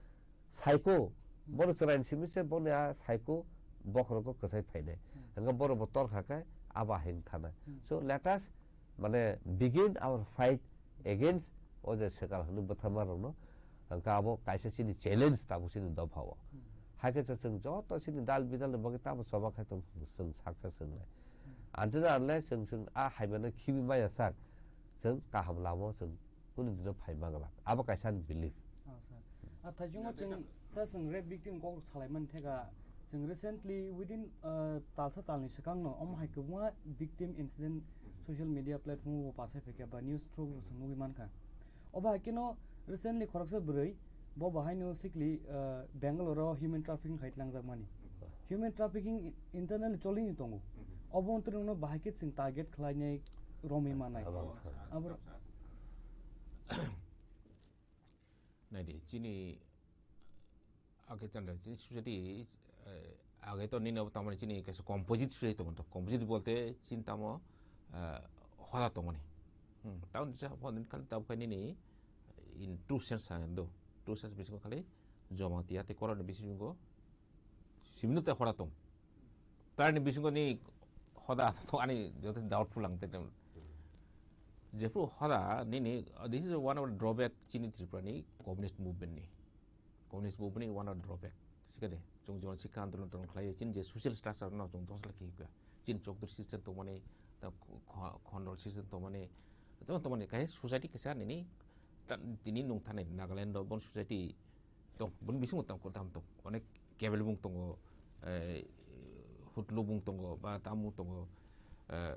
Saiko, hmm, bono chwraini simi se boni a saiko bokhorogo kwchai phainai. Hmm. Hwnkhe borok bo tor kha khe abo ahai wng thanai. Hmm. So let us, mane, begin our fight against o je swkal hwnwi bwtharma rokno. Hwnkhe abo kaisa chini challenge tabuk chini dopha o. Hmm. Hai khe chwng joto chini dal bidal ni bagwi tamo choba khai tong chwng success wngnai. Hmm. Until unless chwng, chwng a hai mano khibi maya sak, chwng kaham lama o chwng kunu dino phai manglak. Abo kaisa ani belief. Oh, sir. Ah, thaichungo chwng, sir, chwng rape victim kok salaimani theka, chwng recently within, ah, talsa talni swkangno omo hai kwbangma victim incident social media platform o pasai phaikha ba news through bo chwng nugwi mankha. Obo hai kheno recently khoroksa bwrwi bo bahaino sikli, ah, Bangalore o human trafficking khai tlangjak mani. Human trafficking i-, internally cholini tongo. Obo wngtwi rokno bahai khe chwng target khlainai romwi manai. Abang sir. Abro- Naidi, chini age tanda, chini society, eh, age to nini abo tamani chini kaisa composite society tongo to. Composite bolte chini tamo, eh, hoda tongmani. Hmm, taun sa hon kal tab khai nini in two sense sa do. Two sense bisingo khali Jamatia tei Korani bisingo simino te hoda tong. Tarni bisingo ni hoda to ani joto doubtful ang te. Jephru hoda nini, uh, this is one of the drawback chini Tripura ni communist movement ni. Communist movement ni one of the drawback. Sikade, chung jon sikha andolon tong khlai, chini je social structure no chung dosla ki ka. Chini chokdor system tongmani, ta kho-, kho-, khondol system tongmani, tong tongmani kai society kisa nini, ta, tini nung thani Nagaland do bon society tong, bon bisingo tong ko tam tong. Onek kebel bung tongo, eh, hutlo bung tongo, ba tam bung tongo, eh,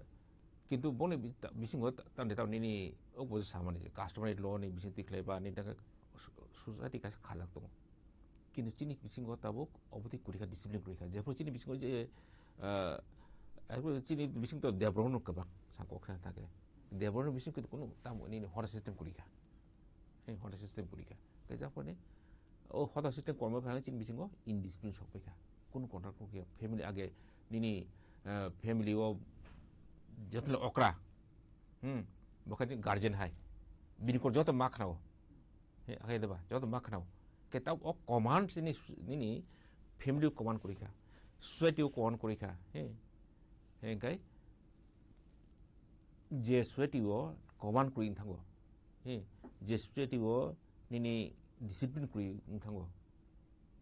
Kintu boni bi-, ta-, bisingo ta-, tande tamo nini obo samani customary law ni bising tikhlai ba ni daga su-, society kaisa khajak tongo. Kintu chini bisingo tabuk obo tei kwrwi kha, discipline kwrwi kha. Jephru chini bisingo je, ah, chini bising to Debbarma no kwbang sangkok kha thake. Debbarma ni bising kintu kunu tamo nini hora system kwrwi kha. He, hoda system kwrwi kha. Khe jak phone, o hoda system kormo phano chini bisingo indiscipline sok pai kha. Kunu contract khe family age nini, eh, family o jotno okra. Hmm. Bo khe guardian hai. Bini kor joto ma khnao. He, age deba, joto ma khnao. Khe ta o command nini, nini family o command kwrwi kha. Society o command kwrwi kha. He. He, hingkai je society o command kwrwi wng thango, he, je society o nini discipline kwrwi wng thango,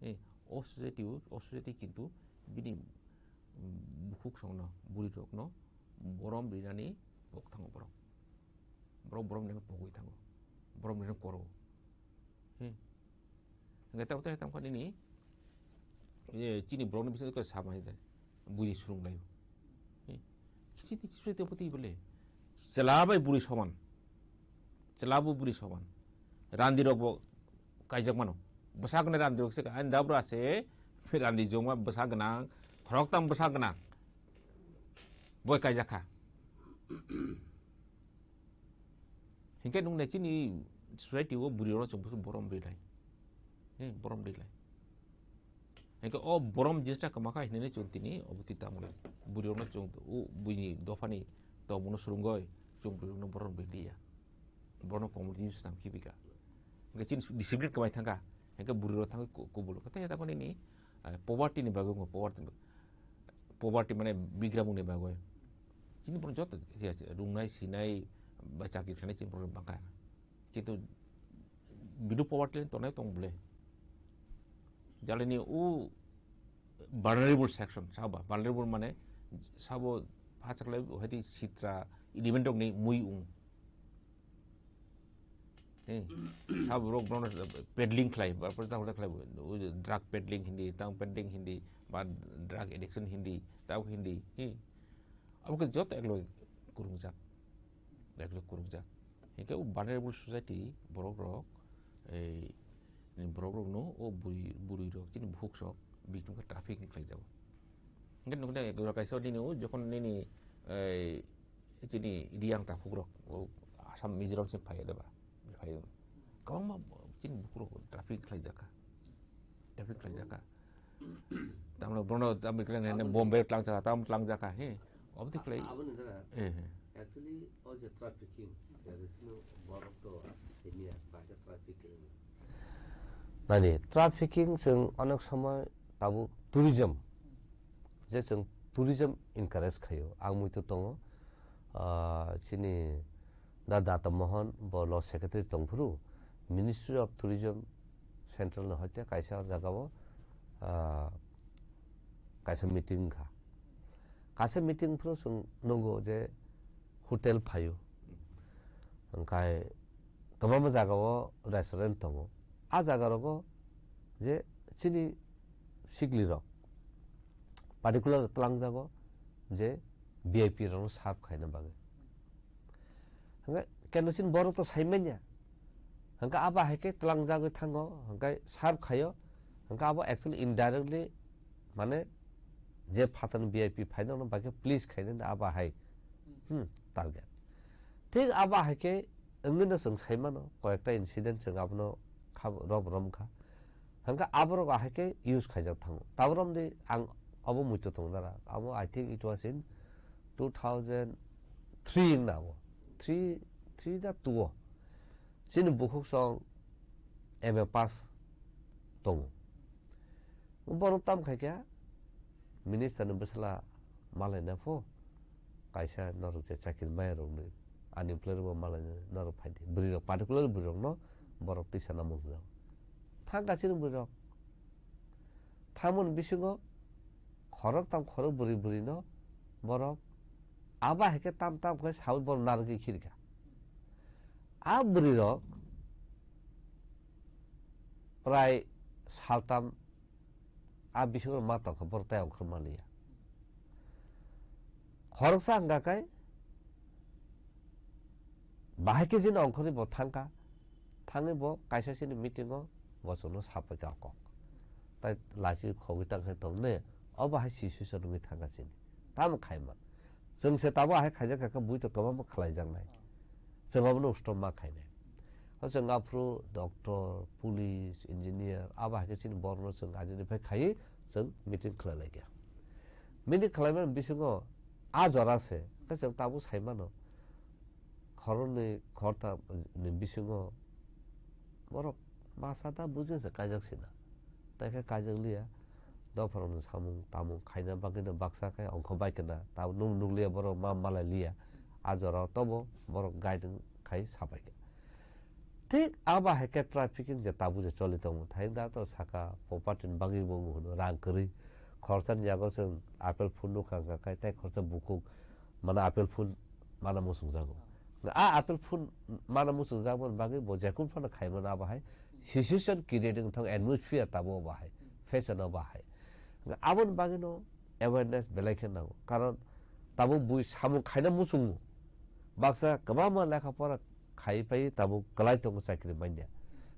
he, o society o, o society kintu bini, mm, bukhuk songno, bwrwi rokno borom rinani pok thango borok. Borok borom rinani pogwi thango. Borom rinani koro. He. Hingke tamo tei tamo nini, eh, chini borokni bisingo khe sama hai de, buri surung laio. Eh, chini chini tei poti bole, chwla bai buri soman, chwla bo buri soman, randi rok bo kaijak mano, bwsak ni randi rok se, ani dabra se, randi jongma bwsak gwnang, khorok tam bwsak gwnang, boi kaijak kha. Hingke nung nai chini society o buri rok chwng borom rilai. He, borom rilai. Hingke o borom jinsa kwma kha hinwi chwng tini obo twi tamo lai. Buri rok no chwng o buini dophani tongmung no swrwngwi chwng buri rok no borom riliya. Bono community ni swnam khibi kha. Hingke chini discipline kwmai thangkha. Hingke buri rok thangwi ku-, kubul. Kata ya tamo nini, eh, poverty ni bagwi mo poverty. Poverty mane bigramung ni bagwi. Chini borok joto ya, rungnai, sinai, ba chakri khlainai chini borok bangkha. Kintu below poverty line tongnai tong bole. Jalini u vulnerable section, sabo vulnerable mane sabo phachaklai hadi sitra element rok ni mui ung. He, sabo rok bono peddling khlai, ba phachaklai khlai, o je drug peddling hindi, tang peddling hindi, ba drug addiction hindi, tau hindi. He, abo khe joto eklo kurungjak, eklo kurungjak. Hingke o vulnerable society borok rok, ei, borok rok no o buri, buri rok chini bukhuk sok biktung khe trafficking khlai jago. Hingke nukle eklo kaisa nini o jokhon nini, ei, chini Riyang takhuk rok o Assam Mizoram se phai deba, phai kwbangma chini bukhuk rok trafficking khlai jakha, trafficking khlai jakha. Tamno bono tamni klan hene Bombay tlang jaka, tam tlang jaka, he. Obdi khlai. Aboni dara. Eh, eh. Actually, o je trafficking, je rikno borok to senior, ba ke trafficking. Nani, trafficking chwng onek somoy tabuk tourism. Je chwng tourism encourage khaio, ang muitu tongo. Ah, chini da Data Mohan, bo law secretary tongphuru, Ministry of Tourism central no hoite kaisa jagao, ah, kaisa meeting wngkha. Kaisa meeting phuru chwng nukgo je hotel phaio. Hwnkhe kwbangma jagao restaurant tongo. A jaga rogo je chini sikli rok particular twlangjago je V I P rokno serve khaina bagwi. Hwnkhe keno chini borok to saimanya. Hwnkhe abo hai khe twlangjagwi thango, hwnkhe serve khaio. Hwnkhe abo actually indirectly mane je phatarni V I P phaino no bai khe please khainani abo hai. Hmm, target. Thik abo hai khe wngwi no chwng sai mano, koyekta incident chwng abono khab-, rob rom kha. Hwnkhe aborok ahai khe use khaijak thango. Tabok romdi ang obo muitu tong dara. Abo I think it was in two thousand three wngna abo. Three, three da two o. Chini bukhuk song M A pass tongo. Bono tam khai kha, minister ni bwsala malaina pho, kaisa norok je chakiri maya rok ni unemployed bo malaina norok phai di. Bwrwi rok, particular bwrwi rok no borok tisa namo hwnjak. Thang ka chini bwrwi rok. Thangmani bisingo khorok tam khorok bwrwi bwrwi no borok abo hai khe tam tam khe saui borok narwgwi khirikha. A bwrwi rok prai saltam a bisingo ma tongkha, borok tai ongkhor manliya. Khoroksa wngkha khe bahai khe jini ongkhorwi bo thangkha, thangwi bo kaisa chini meeting o bo chwngno sapai kha kok. Tai lachi khogwi tang khe tong ne, obo hai situation wngwi thangkha chini. Tamo khaima. Chwng se tabo hai khaijak kha khe bui to kwbangma khlaijaknai. Chwng abono stop ma khainai. O chwng aphuru doctor, police, engineer, abo hai khe chini borokno chwng ajini phai khaiwi chwng meeting khlai lai kha. Meeting khlaimani bisingo a jora se, khe chwng tabuk sai mano, khoroknwi khortam ni bisingo borok masa da buji se kaijak sina. Tai khe kaijak liya, dopharokni samung tamung khaina bagwino baksa khe ongkho bai khe na, tabuk nuk nukliya borok ma malai liya. A jorao tobo borok guiding khai sapai kha. Thik abo hai khe trafficking je tabuk je choli tongo. Thai da to saka property ni bagwi bo wng hwno rang kwrwi. Khorsa ni yago chwng apple phun nukha wngkha khai tei khorsa bukhuk mana apple phun mana muchung jago. A apple phun mana muchung jakmani bagwi bo jekun phano khai mano abo hai. Situation creating thang atmosphere tabo abo hai. Fashion abo hai. Aboni bagwi no awareness belai khe nango. Karon tabuk bui samung khaina muchungo. Baksa kwbangma lekha pora khai pai tabuk kwlai tongo chakri manya.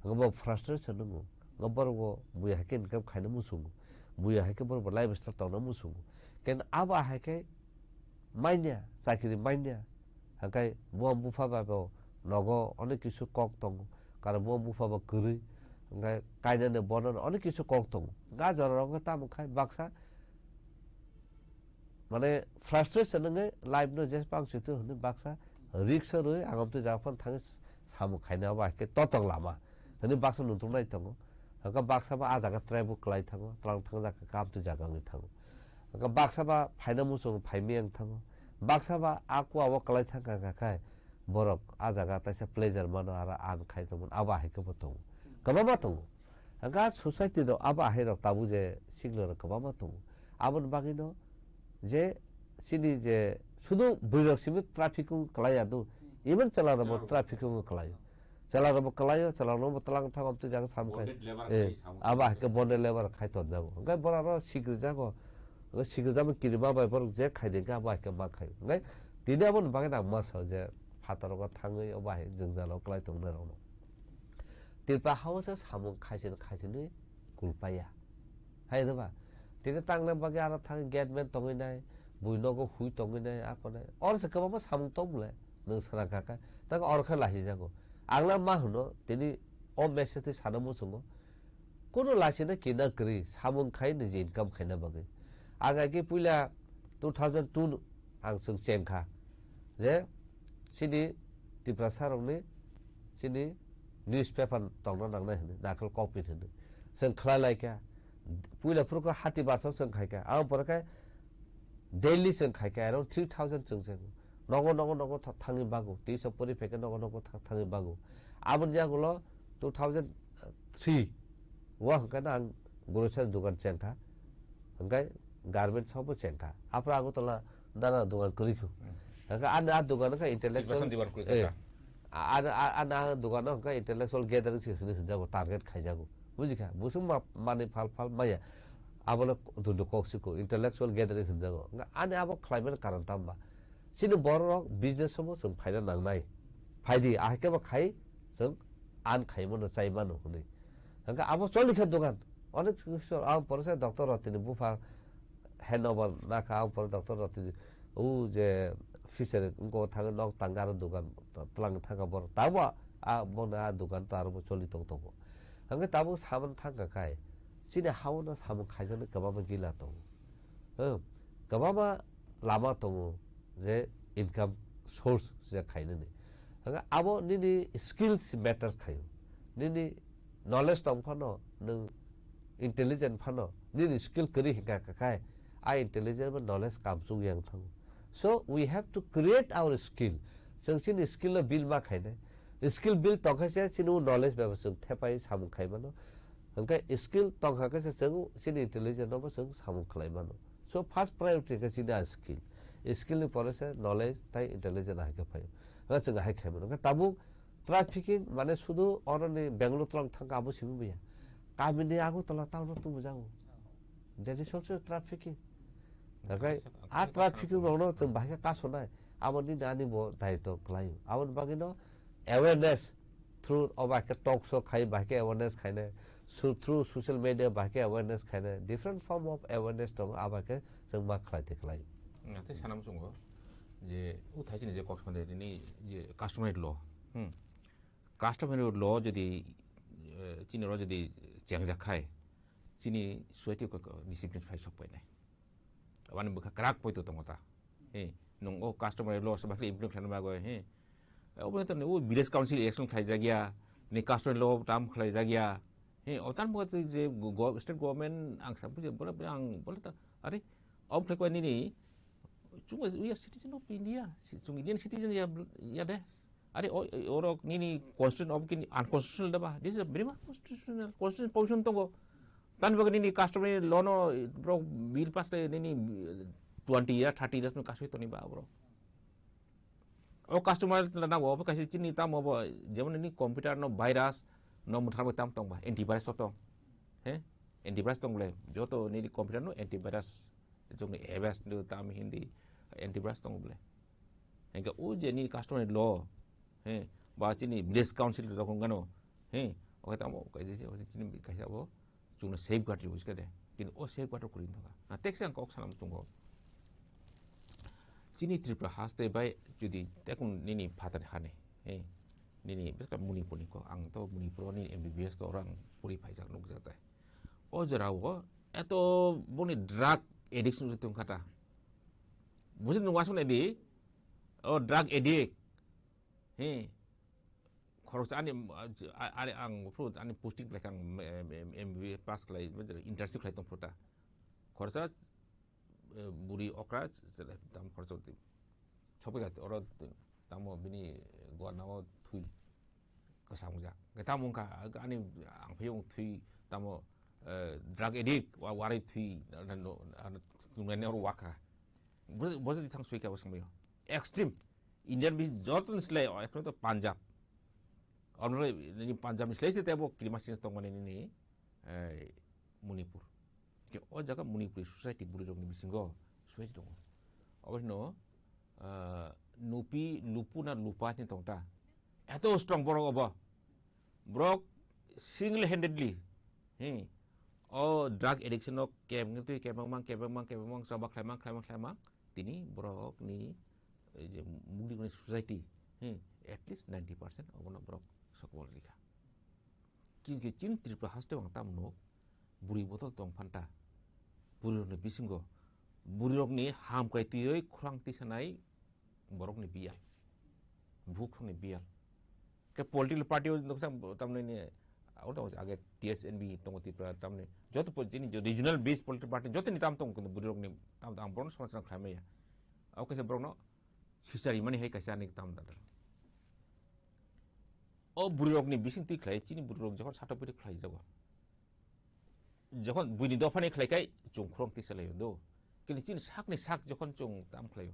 Hwnkhe bo frustration wngo. Hwnkhe borok bo bui hai khe income khaina muchungo. Bui hai khe borok bo lifestyle tongna muchungo. Ken abo hai khe manya, chakri manya. Hwnkhe bo bupha bai bo nogo onek kisu kok tongo. Karon bo bupha bo kwrwi. Hwnkhe kainani bono onek kisu kok tongo. Ga jora rok tamo khai baksa mane frustration wngwi life no jesbang chutu hwnwi baksa risk rwi agam twi jaga phano thangwi samung khaina abo hai khe totok lama hwnwi baksa nuthrungnai tongo. Hwnkhe baksa ba ah jaga try bo kwlai thango, twlang thang jaga kam twi jaga wngwi thango. Hwnkhe baksa ba phaina muchung phaimiyang thango, baksa ba ah kua o kwlai thang kha kha khai borok ah jaga taisa pleasure mano aro an khai tongmani abo hai khe bo tongo, kwbangma tongo. Hwnkhe ah society rok abo hai rok tabuk je sikla rok kwbangma tongo. Aboni bagwino je chini je sudu bwrwi rok simi traffic wng kwlai ya do, even chwla rok bo traffic wng kwlai o. Chwla rok bo kwlai o, chwla rok bo twlang thang twi jaga sam khai. Bonded labour Eh, khai sam abo khai. Hai khe bonded labour khai ton jago. Hwnkhe bora ro sikri jago. Hwnkhe sikri jabo kirima bai borok je khai de hwnkhe abo hai khe ma khai. Hwnkhe tini aboni bagwi ang ma sao je phataro thangwi obo hai jwngjalo kwlai tongnai rokno. Tripura hao se samung khaichini khaichini kulpaya. Hai de ba? Tini tangna bagwi aro thang gate man tongwi nai, bui nogo hui tongwi nai, ako nai. Oro se kwbangma samung tong bole, nwng sra kha kha. Tang oro khe lahi jago. Angla ma hwno, tini o message twi sana muchungo. Kuno lachina kina kwrwi, samung khai niji income khaina bagwi. Ang agi puila two thousand two ang chwng chengkha je chini Tiprasa rokni chini newspaper tongna nangnai hwnwi, Naikol Kokpit hwnwi. Chwng khlai lai kha, puila phuru khe hati basa chwng khai kha, ang pore khe daily chwng khai kha, around three thousand chwng cheng. Nogo, nogo, nogo tha-, thangwi bago, tei sok pori phai khe nogo, nogo tha-, thangwi bago. Aboni yagulo two thousand three o hwnkhe no ang grocery dogan chengkha, hwnkhe garment shop bo chengkha. Aphuru Agartala dana dogan kwrwi kho. Hmm. Hwnkhe ani a dogan khe intellectual, Tiprasa dogan kwrwi eh, kha. A-, a-, a-, ani a dogan hwnkhe intellectual gathering se hwnwi hwnjago, target khaijago. Bujikha? Busung ma-, manwi phal phal maya. Abono dundo kok siko, intellectual gathering hwnjago. Hwnkhe ani abo khlaimani karon tamo ba? Chini borok rok business o bo chwng phaina nangnai. Phaidi, ahai khe bo khai chwng an khai mano, chai mano hwnwi. Hwnkhe abo choli khe dogan. Onek kisor, ang pore se doctor rotini bupha handover nakha, ang pore doctor rotini, o je fishery wngko thangwi nok tangka aro dogan twlang thangka borok. Tabo a, bono a dogan to aro bo choli tong tongo. Hwnkhe tabuk samung thangka khai, chini hao no samung khaijaknai kwbangma gila tongo. Hmm, kwbangma lama tongo je income source je khainani. Hwnkhe abo nini skills matters khaio. Nini knowledge tong phano, nwng intelligent phano, nini skill kwrwi hwnkha kha khai, a intelligent ba knowledge kamchwk yang thango. So we have to create our skill. Chwng chini skill no build ma khainai. Skill build tongkha se chini o knowledge bai bo chwng thepai samung khai mano. Hwnkhe skill tongkha khe se chwng chini intelligent no bo chwng samung khlai mano. So first priority khe chini a skill. Skill ni pore se knowledge tai intelligent hai khe phaio. Hwnkhe chwng hai khai mano. Hwnkhe tabuk trafficking mane sudu oroni Bangalore twlang thangkha abo simi buya. Kamini Agartala town o tubujago. That is also trafficking. Hwnkhe a trafficking rokno chwng bahai khe kasonai. Abo nini ani bo daitw kwlaio. Aboni bagwino awareness through obo hai khe talk show khai, bahai khe awareness khainai, so, through social media bahai khe awareness khainai, different form of awareness tongo, abo hai khe chwng ma khlai tei khlai. Hmm, tei sana muchungo je o thaisini je kok sande nini je customary law, hmm, Customary law jodi, eh, chini ro jodi chengjak khai, chini society ko, ko discipline phai sok painai. Abani bwkha kwrak poito tongo ta. He, nung o customary law se bakhe implement khlaina bagwi, he. Obo to ni o village council election khlaijak ya, ni customary law tam khlaijak ya. He, o tan bo je go-, state government ang sa buje bola, bola ang bola ta, are, ob khlai kwa nini, chung we are citizen of India, si-, chung Indian citizen ya, ya de. Are o, orok nini constitution of kini unconstitutional da ba? This is a very much constitutional, constitutional provision tongo. Tan bagwi nini customary law no bro bill pass le nini twenty year, thirty years no kasui toni ba bro. O customer na bo kaisa chini tamo bo jemon nini computer no virus no muthar tam tong ba antivirus to tong. He? Antivirus tong le joto nini computer no antivirus. Jokni A B S do tam hindi antivirus tongo bole. Hingke o je ni customary law, he, ba chini village council rok wng gano, he, o khe tamo, o khe je, o chini kaisa bo, chwngno safeguard rwi bujiska de. Kintu o safeguard rok kwrwi wngkha. Na, tekse ang kok sanam chwngo. Chini Tripura haste bai jodi tekun nini phatani hani, he, nini bwskang Manipur ni kok, ang to Manipur ni M B B S to orang puri phaijak nukjak de. O jora o eto boni drug addiction se tongkha ta. Busi nung wasung nai di, o drug addict. He. Khoroksa ani, a-, a-, ani ang fruit ani posting khlai kang, em, em, M B A pass khlai, internship khlai tong fruit ta. Khoroksa, eh, buri okra, tam khoroksa. Sopi kha oro tamo bini gwana o thui kwcham wngjak. Tamo wngkha ani ang phiyung thui tamo, eh, drug addict wa-, warwi thui, ano, ano, ano, oro wakha. Bo, bo jadi thang sui kha bo samyo. Extreme. Indian bis joto ni slai, o, ekhono to Punjab. Oro ni Punjab ni slai se tebo krima sins tongmani ni, eh, Manipur. Ke o jaga Manipuri society buri rok ni bisingo society tongo. Abo no, ah, nupi lupu na lupa ni tongta. Eto strong borok obo. Borok single handedly, he, o drug addiction o kebeng twi kebeng mang, kebeng mang, kebeng mang, choba khlai mang, khlai mang, khlai mang. Tini borok ni, eh, je mugri ni society, he, at least ninety percent obono borok sokbol rikha. Kintu chini Tripura haste ang tam nuk, buri botol tong phanta, buri rokni bisingo, buri rokni ham kai twiwi khurang tisanai borokni biyal, bukhukni biyal. Ke political party o nuksa tamni ni, auto age T S N B tongo Tripura tamni, joto po-, chini jo regional based political party joto ni tam tongo, kintu buri rokni tam, tam borokno sochna khlai maya. Au kaisa borokno sichari mani hai kaisa ani tam da. O buri rokni bising twi khlai, chini buri rok jokhon satok piti khlai jago. Jokhon buini dophani khlai kai, chwng khorang tisa laio do. Kintu chini sakni sak jokhon chwng tam khlaio.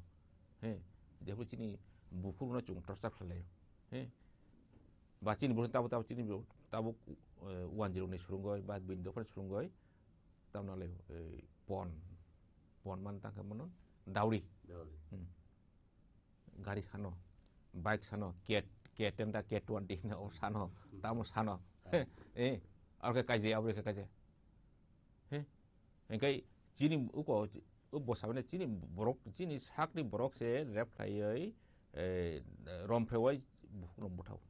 He, jephru chini bukhukno chwng torchar khlai laio. He. Ba chini bukhuk tabo, tabo chini bukhuk tabo, eh, one zero ni surungoi, ba buini dophani surungoi, tamo na laio, eh, pon. Pon man tangkhe mono, dowry. Dowry. Hmm. Gari sano, bike sano, K, K ten da, K twenty na, o sano, tamo sano. Eh, aro khe kaijai, abo khe kaijai. He? Engkai chini uko, u bwsa mane chini borok, chini sakni borok se rep khlaiwi, eh, rom phewai bukhukno buthao.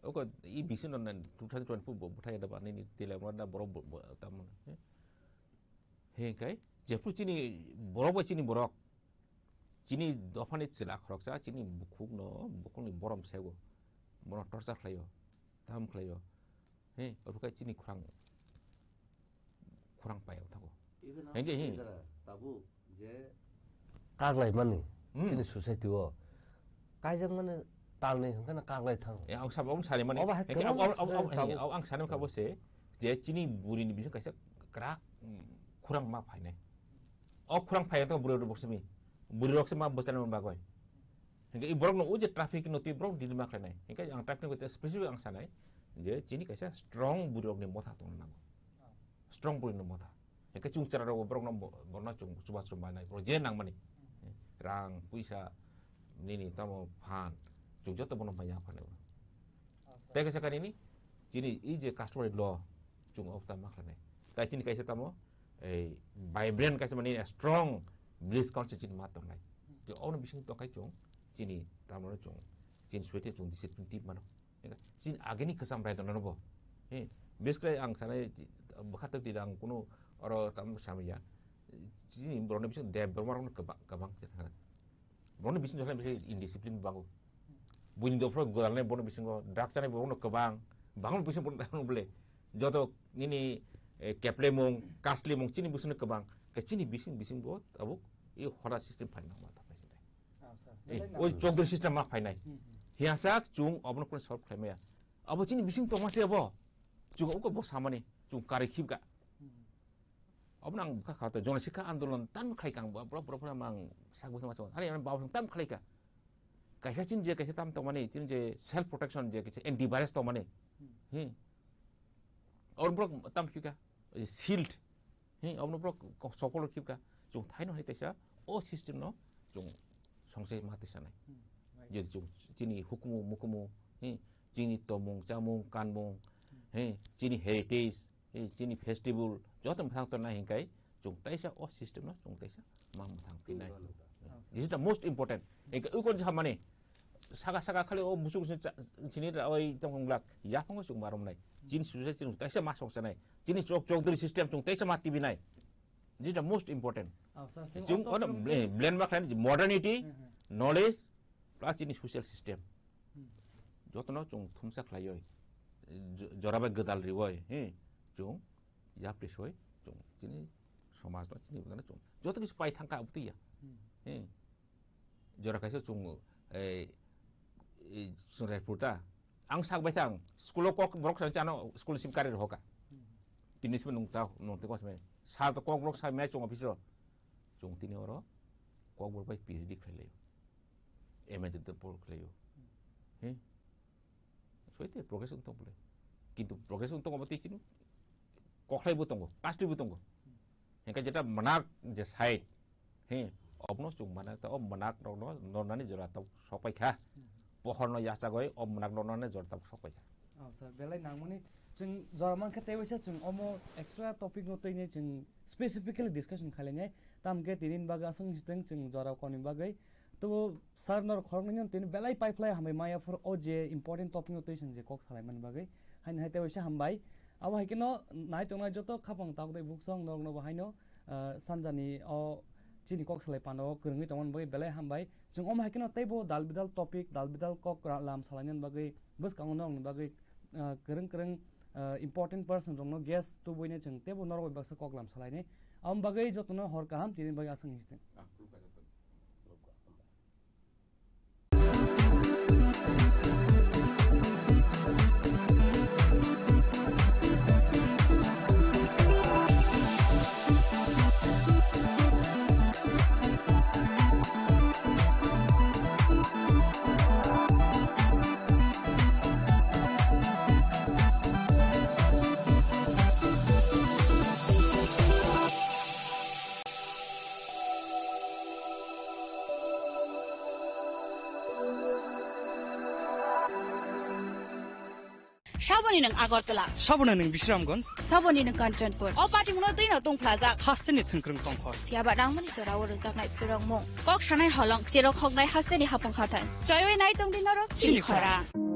Uko i bisino na two thousand twenty-four bo-, buthai da ba nini tile mo da borok bo-, bo-, tamo. He? He kai, jephru chini borok bai chini borok, chini dophani chwla khoroksa, chini bukhukno, bukhukni borom sego, bono torchar khlaio, tam khlaio. He, obo kai chini khorang, khorang pai thago. Even Henge, he. Tabuk je Kaglai mani, Hmm. chini society o. Kaijak mani talni hwnkhe na kaglai thang. Eh, ang sabo, ang sani mani. Obo hai Henge, kwbangma ang, ang, ang, ang, tabuk. ang, ang sani kha bo se, je chini buri ni bising kaisa krak, mm, khorang ma phainai. O khorang phai to buri rok simi. Buri rok se ma bwsani bagoi. Hingke i borok no o je traffic no twi borok dili ma khlainai. Hingke ang traffic no specific ang sanai je chini kaisa strong buri rok ni motha tong nango. Strong buri ni motha. Hingke chung chara rok borok no bo-, borok no chung chuba chuba nai. Borok je nang mani. Rang, puisa, nini tamo phan. Chung joto bono maya khanai. Tei kaisa kanini, chini i je customary law, chung obta ma khlainai. Tai chini kaisa tamo, ei, vibrant kaisa mani strong village council chini ma tongnai. Te ono bising tongkai chung, chini tamo chung, chini suite chung discipline tip mano. Chini agini kwcham rai dona no bo. He, bes krai ang sanai bwkha tok tida ang kuno oro tam samya. Chini borokni bising Deb Borma rokno kwbang, kwbang khe thangna. Borokni bising jotoni bising indiscipline bango. Buini dophro gwdalnai borokni bisingo drug chanai borokno kwbang. Bangni bising borokno bole. Joto nini, eh, keplemung, kaslimung chini bisingno kwbang. Khe chini bising bising bo tabuk i hoda system phaina ma ta phaisai. Ah, sir. Eh, belai oi nang- chokdri system ma phainai. Hmm, hmm. Hiyasak chung obono kunu solve khlai maya. Abo chini bising tongma se abo. Chung uko bo samani, chung kari khibga. Hmm. Obono ang bwkha kha to, jona sikha andolon tan khai kang bo, borok, borok, borok mang sak bo ma chong. Ani, ani babo tan khai ka. Kaisa chini je, kaisa tam tongmani, chini je self protection je, kaisa antivirus tongmani. Hmm. Hmm. Or borok tam khika, shield. He, obono borok ko-, sokolo khibka. Chung thaino hai taisa, o system no chung songse ma taisa nai. Hmm, right. Jodi chung chini hukumu, mukumu, he, chini tomung, chamung, kanmung, Hmm. he, chini heritage, he, chini festival, joto mwthang to nai hinkai, chung taisa o system no, chung taisa ma mwthang phinai. Tungma nukha. This is the most important. Engke ukon samani, saka saka khali o busuk sini cha-, sini ra oi tong glak. Yaphango chung marom nai. Chini susa chini taisa ma songsa nai. Chini chok chokdri system chung taisa ma T V nai. This is the most important. Oh, sir, sir, Chung oto ono chong- ble-, blend ma khlai modernity, Hmm, hmm. knowledge, plus chini social system. Hmm. Jotono chung thumsa khlai oi. Jo-, jora bai gwdal ri oi, he. Chung yapri soi, chung chini somaj no chini bwtano chung. Joto kisu pai thangka abutwi ya. Hmm. He. Jora kaisa chung, eh, eh, chung Raipur ta. Ang sak bai thang, school o kok borok sa chano school sim kari rohoka. Hmm. Tini sima nung ta, nung te kos me. Sa to kok borok sa me chung office ro. Chung tini oro kok borok bai P H D khlai layo. M A de por khlayo. Hmm. He. Soite progress wng tong bole. Kintu progress wng tong obo tei chini kokhlai bo tongo, kastri bo tongo. Hingke jeta manak je side, he, obno chung manak ta, o manak rokno nornani jora tabuk sokpai kha. Pohorno yachagoi o manak nornani jora tabuk sokpai kha. Oh, sir, belai nangmani chwng jora mankhe tei waisa chwng omo extra topic no twi nai chwng specifically discussion khailai nai. Tamkhe tini bagwi aswk siteng chwng jora koni bagwi. Tobo sir, norok khoroknwi no tini belai paiphlai hambai maya phuru o je important topic no twi chwng je kok salaimani bagwi. Haini hai tei waisa hambai. Abo hai kheno nai tongnai joto khapang tabuk tei buksong norokno bo haino, ah, sanjani o chini kok salai pano o kwrwngwi tongmani bagwi belai hambai. Chwng omo hai kheno teibo dal bidal topic, dal bidal kok ra-, lam salainani bagwi bwskango norokni bagwi, ah, kwrwng kwrwng, ah, important person rokno guest tubuino chwng teibo norok bai baksa kok lam salainai. Aboni bagwi jotono hor kaham tini bagwi aswk histeng. Saboni nwng Agartala. Saboni nwng Bisramganj. Saboni nwng Kanchanpur. O patimungno twino tongphlajak. Hasteni thwngkwrwng tongkhor. Phiya ba nangmani jora o rwjaknai phwrwngmung. Kok sanai holong, cherok hoknai hasteni hapung hathai. Choiwi nai tongdi norok chini khorang.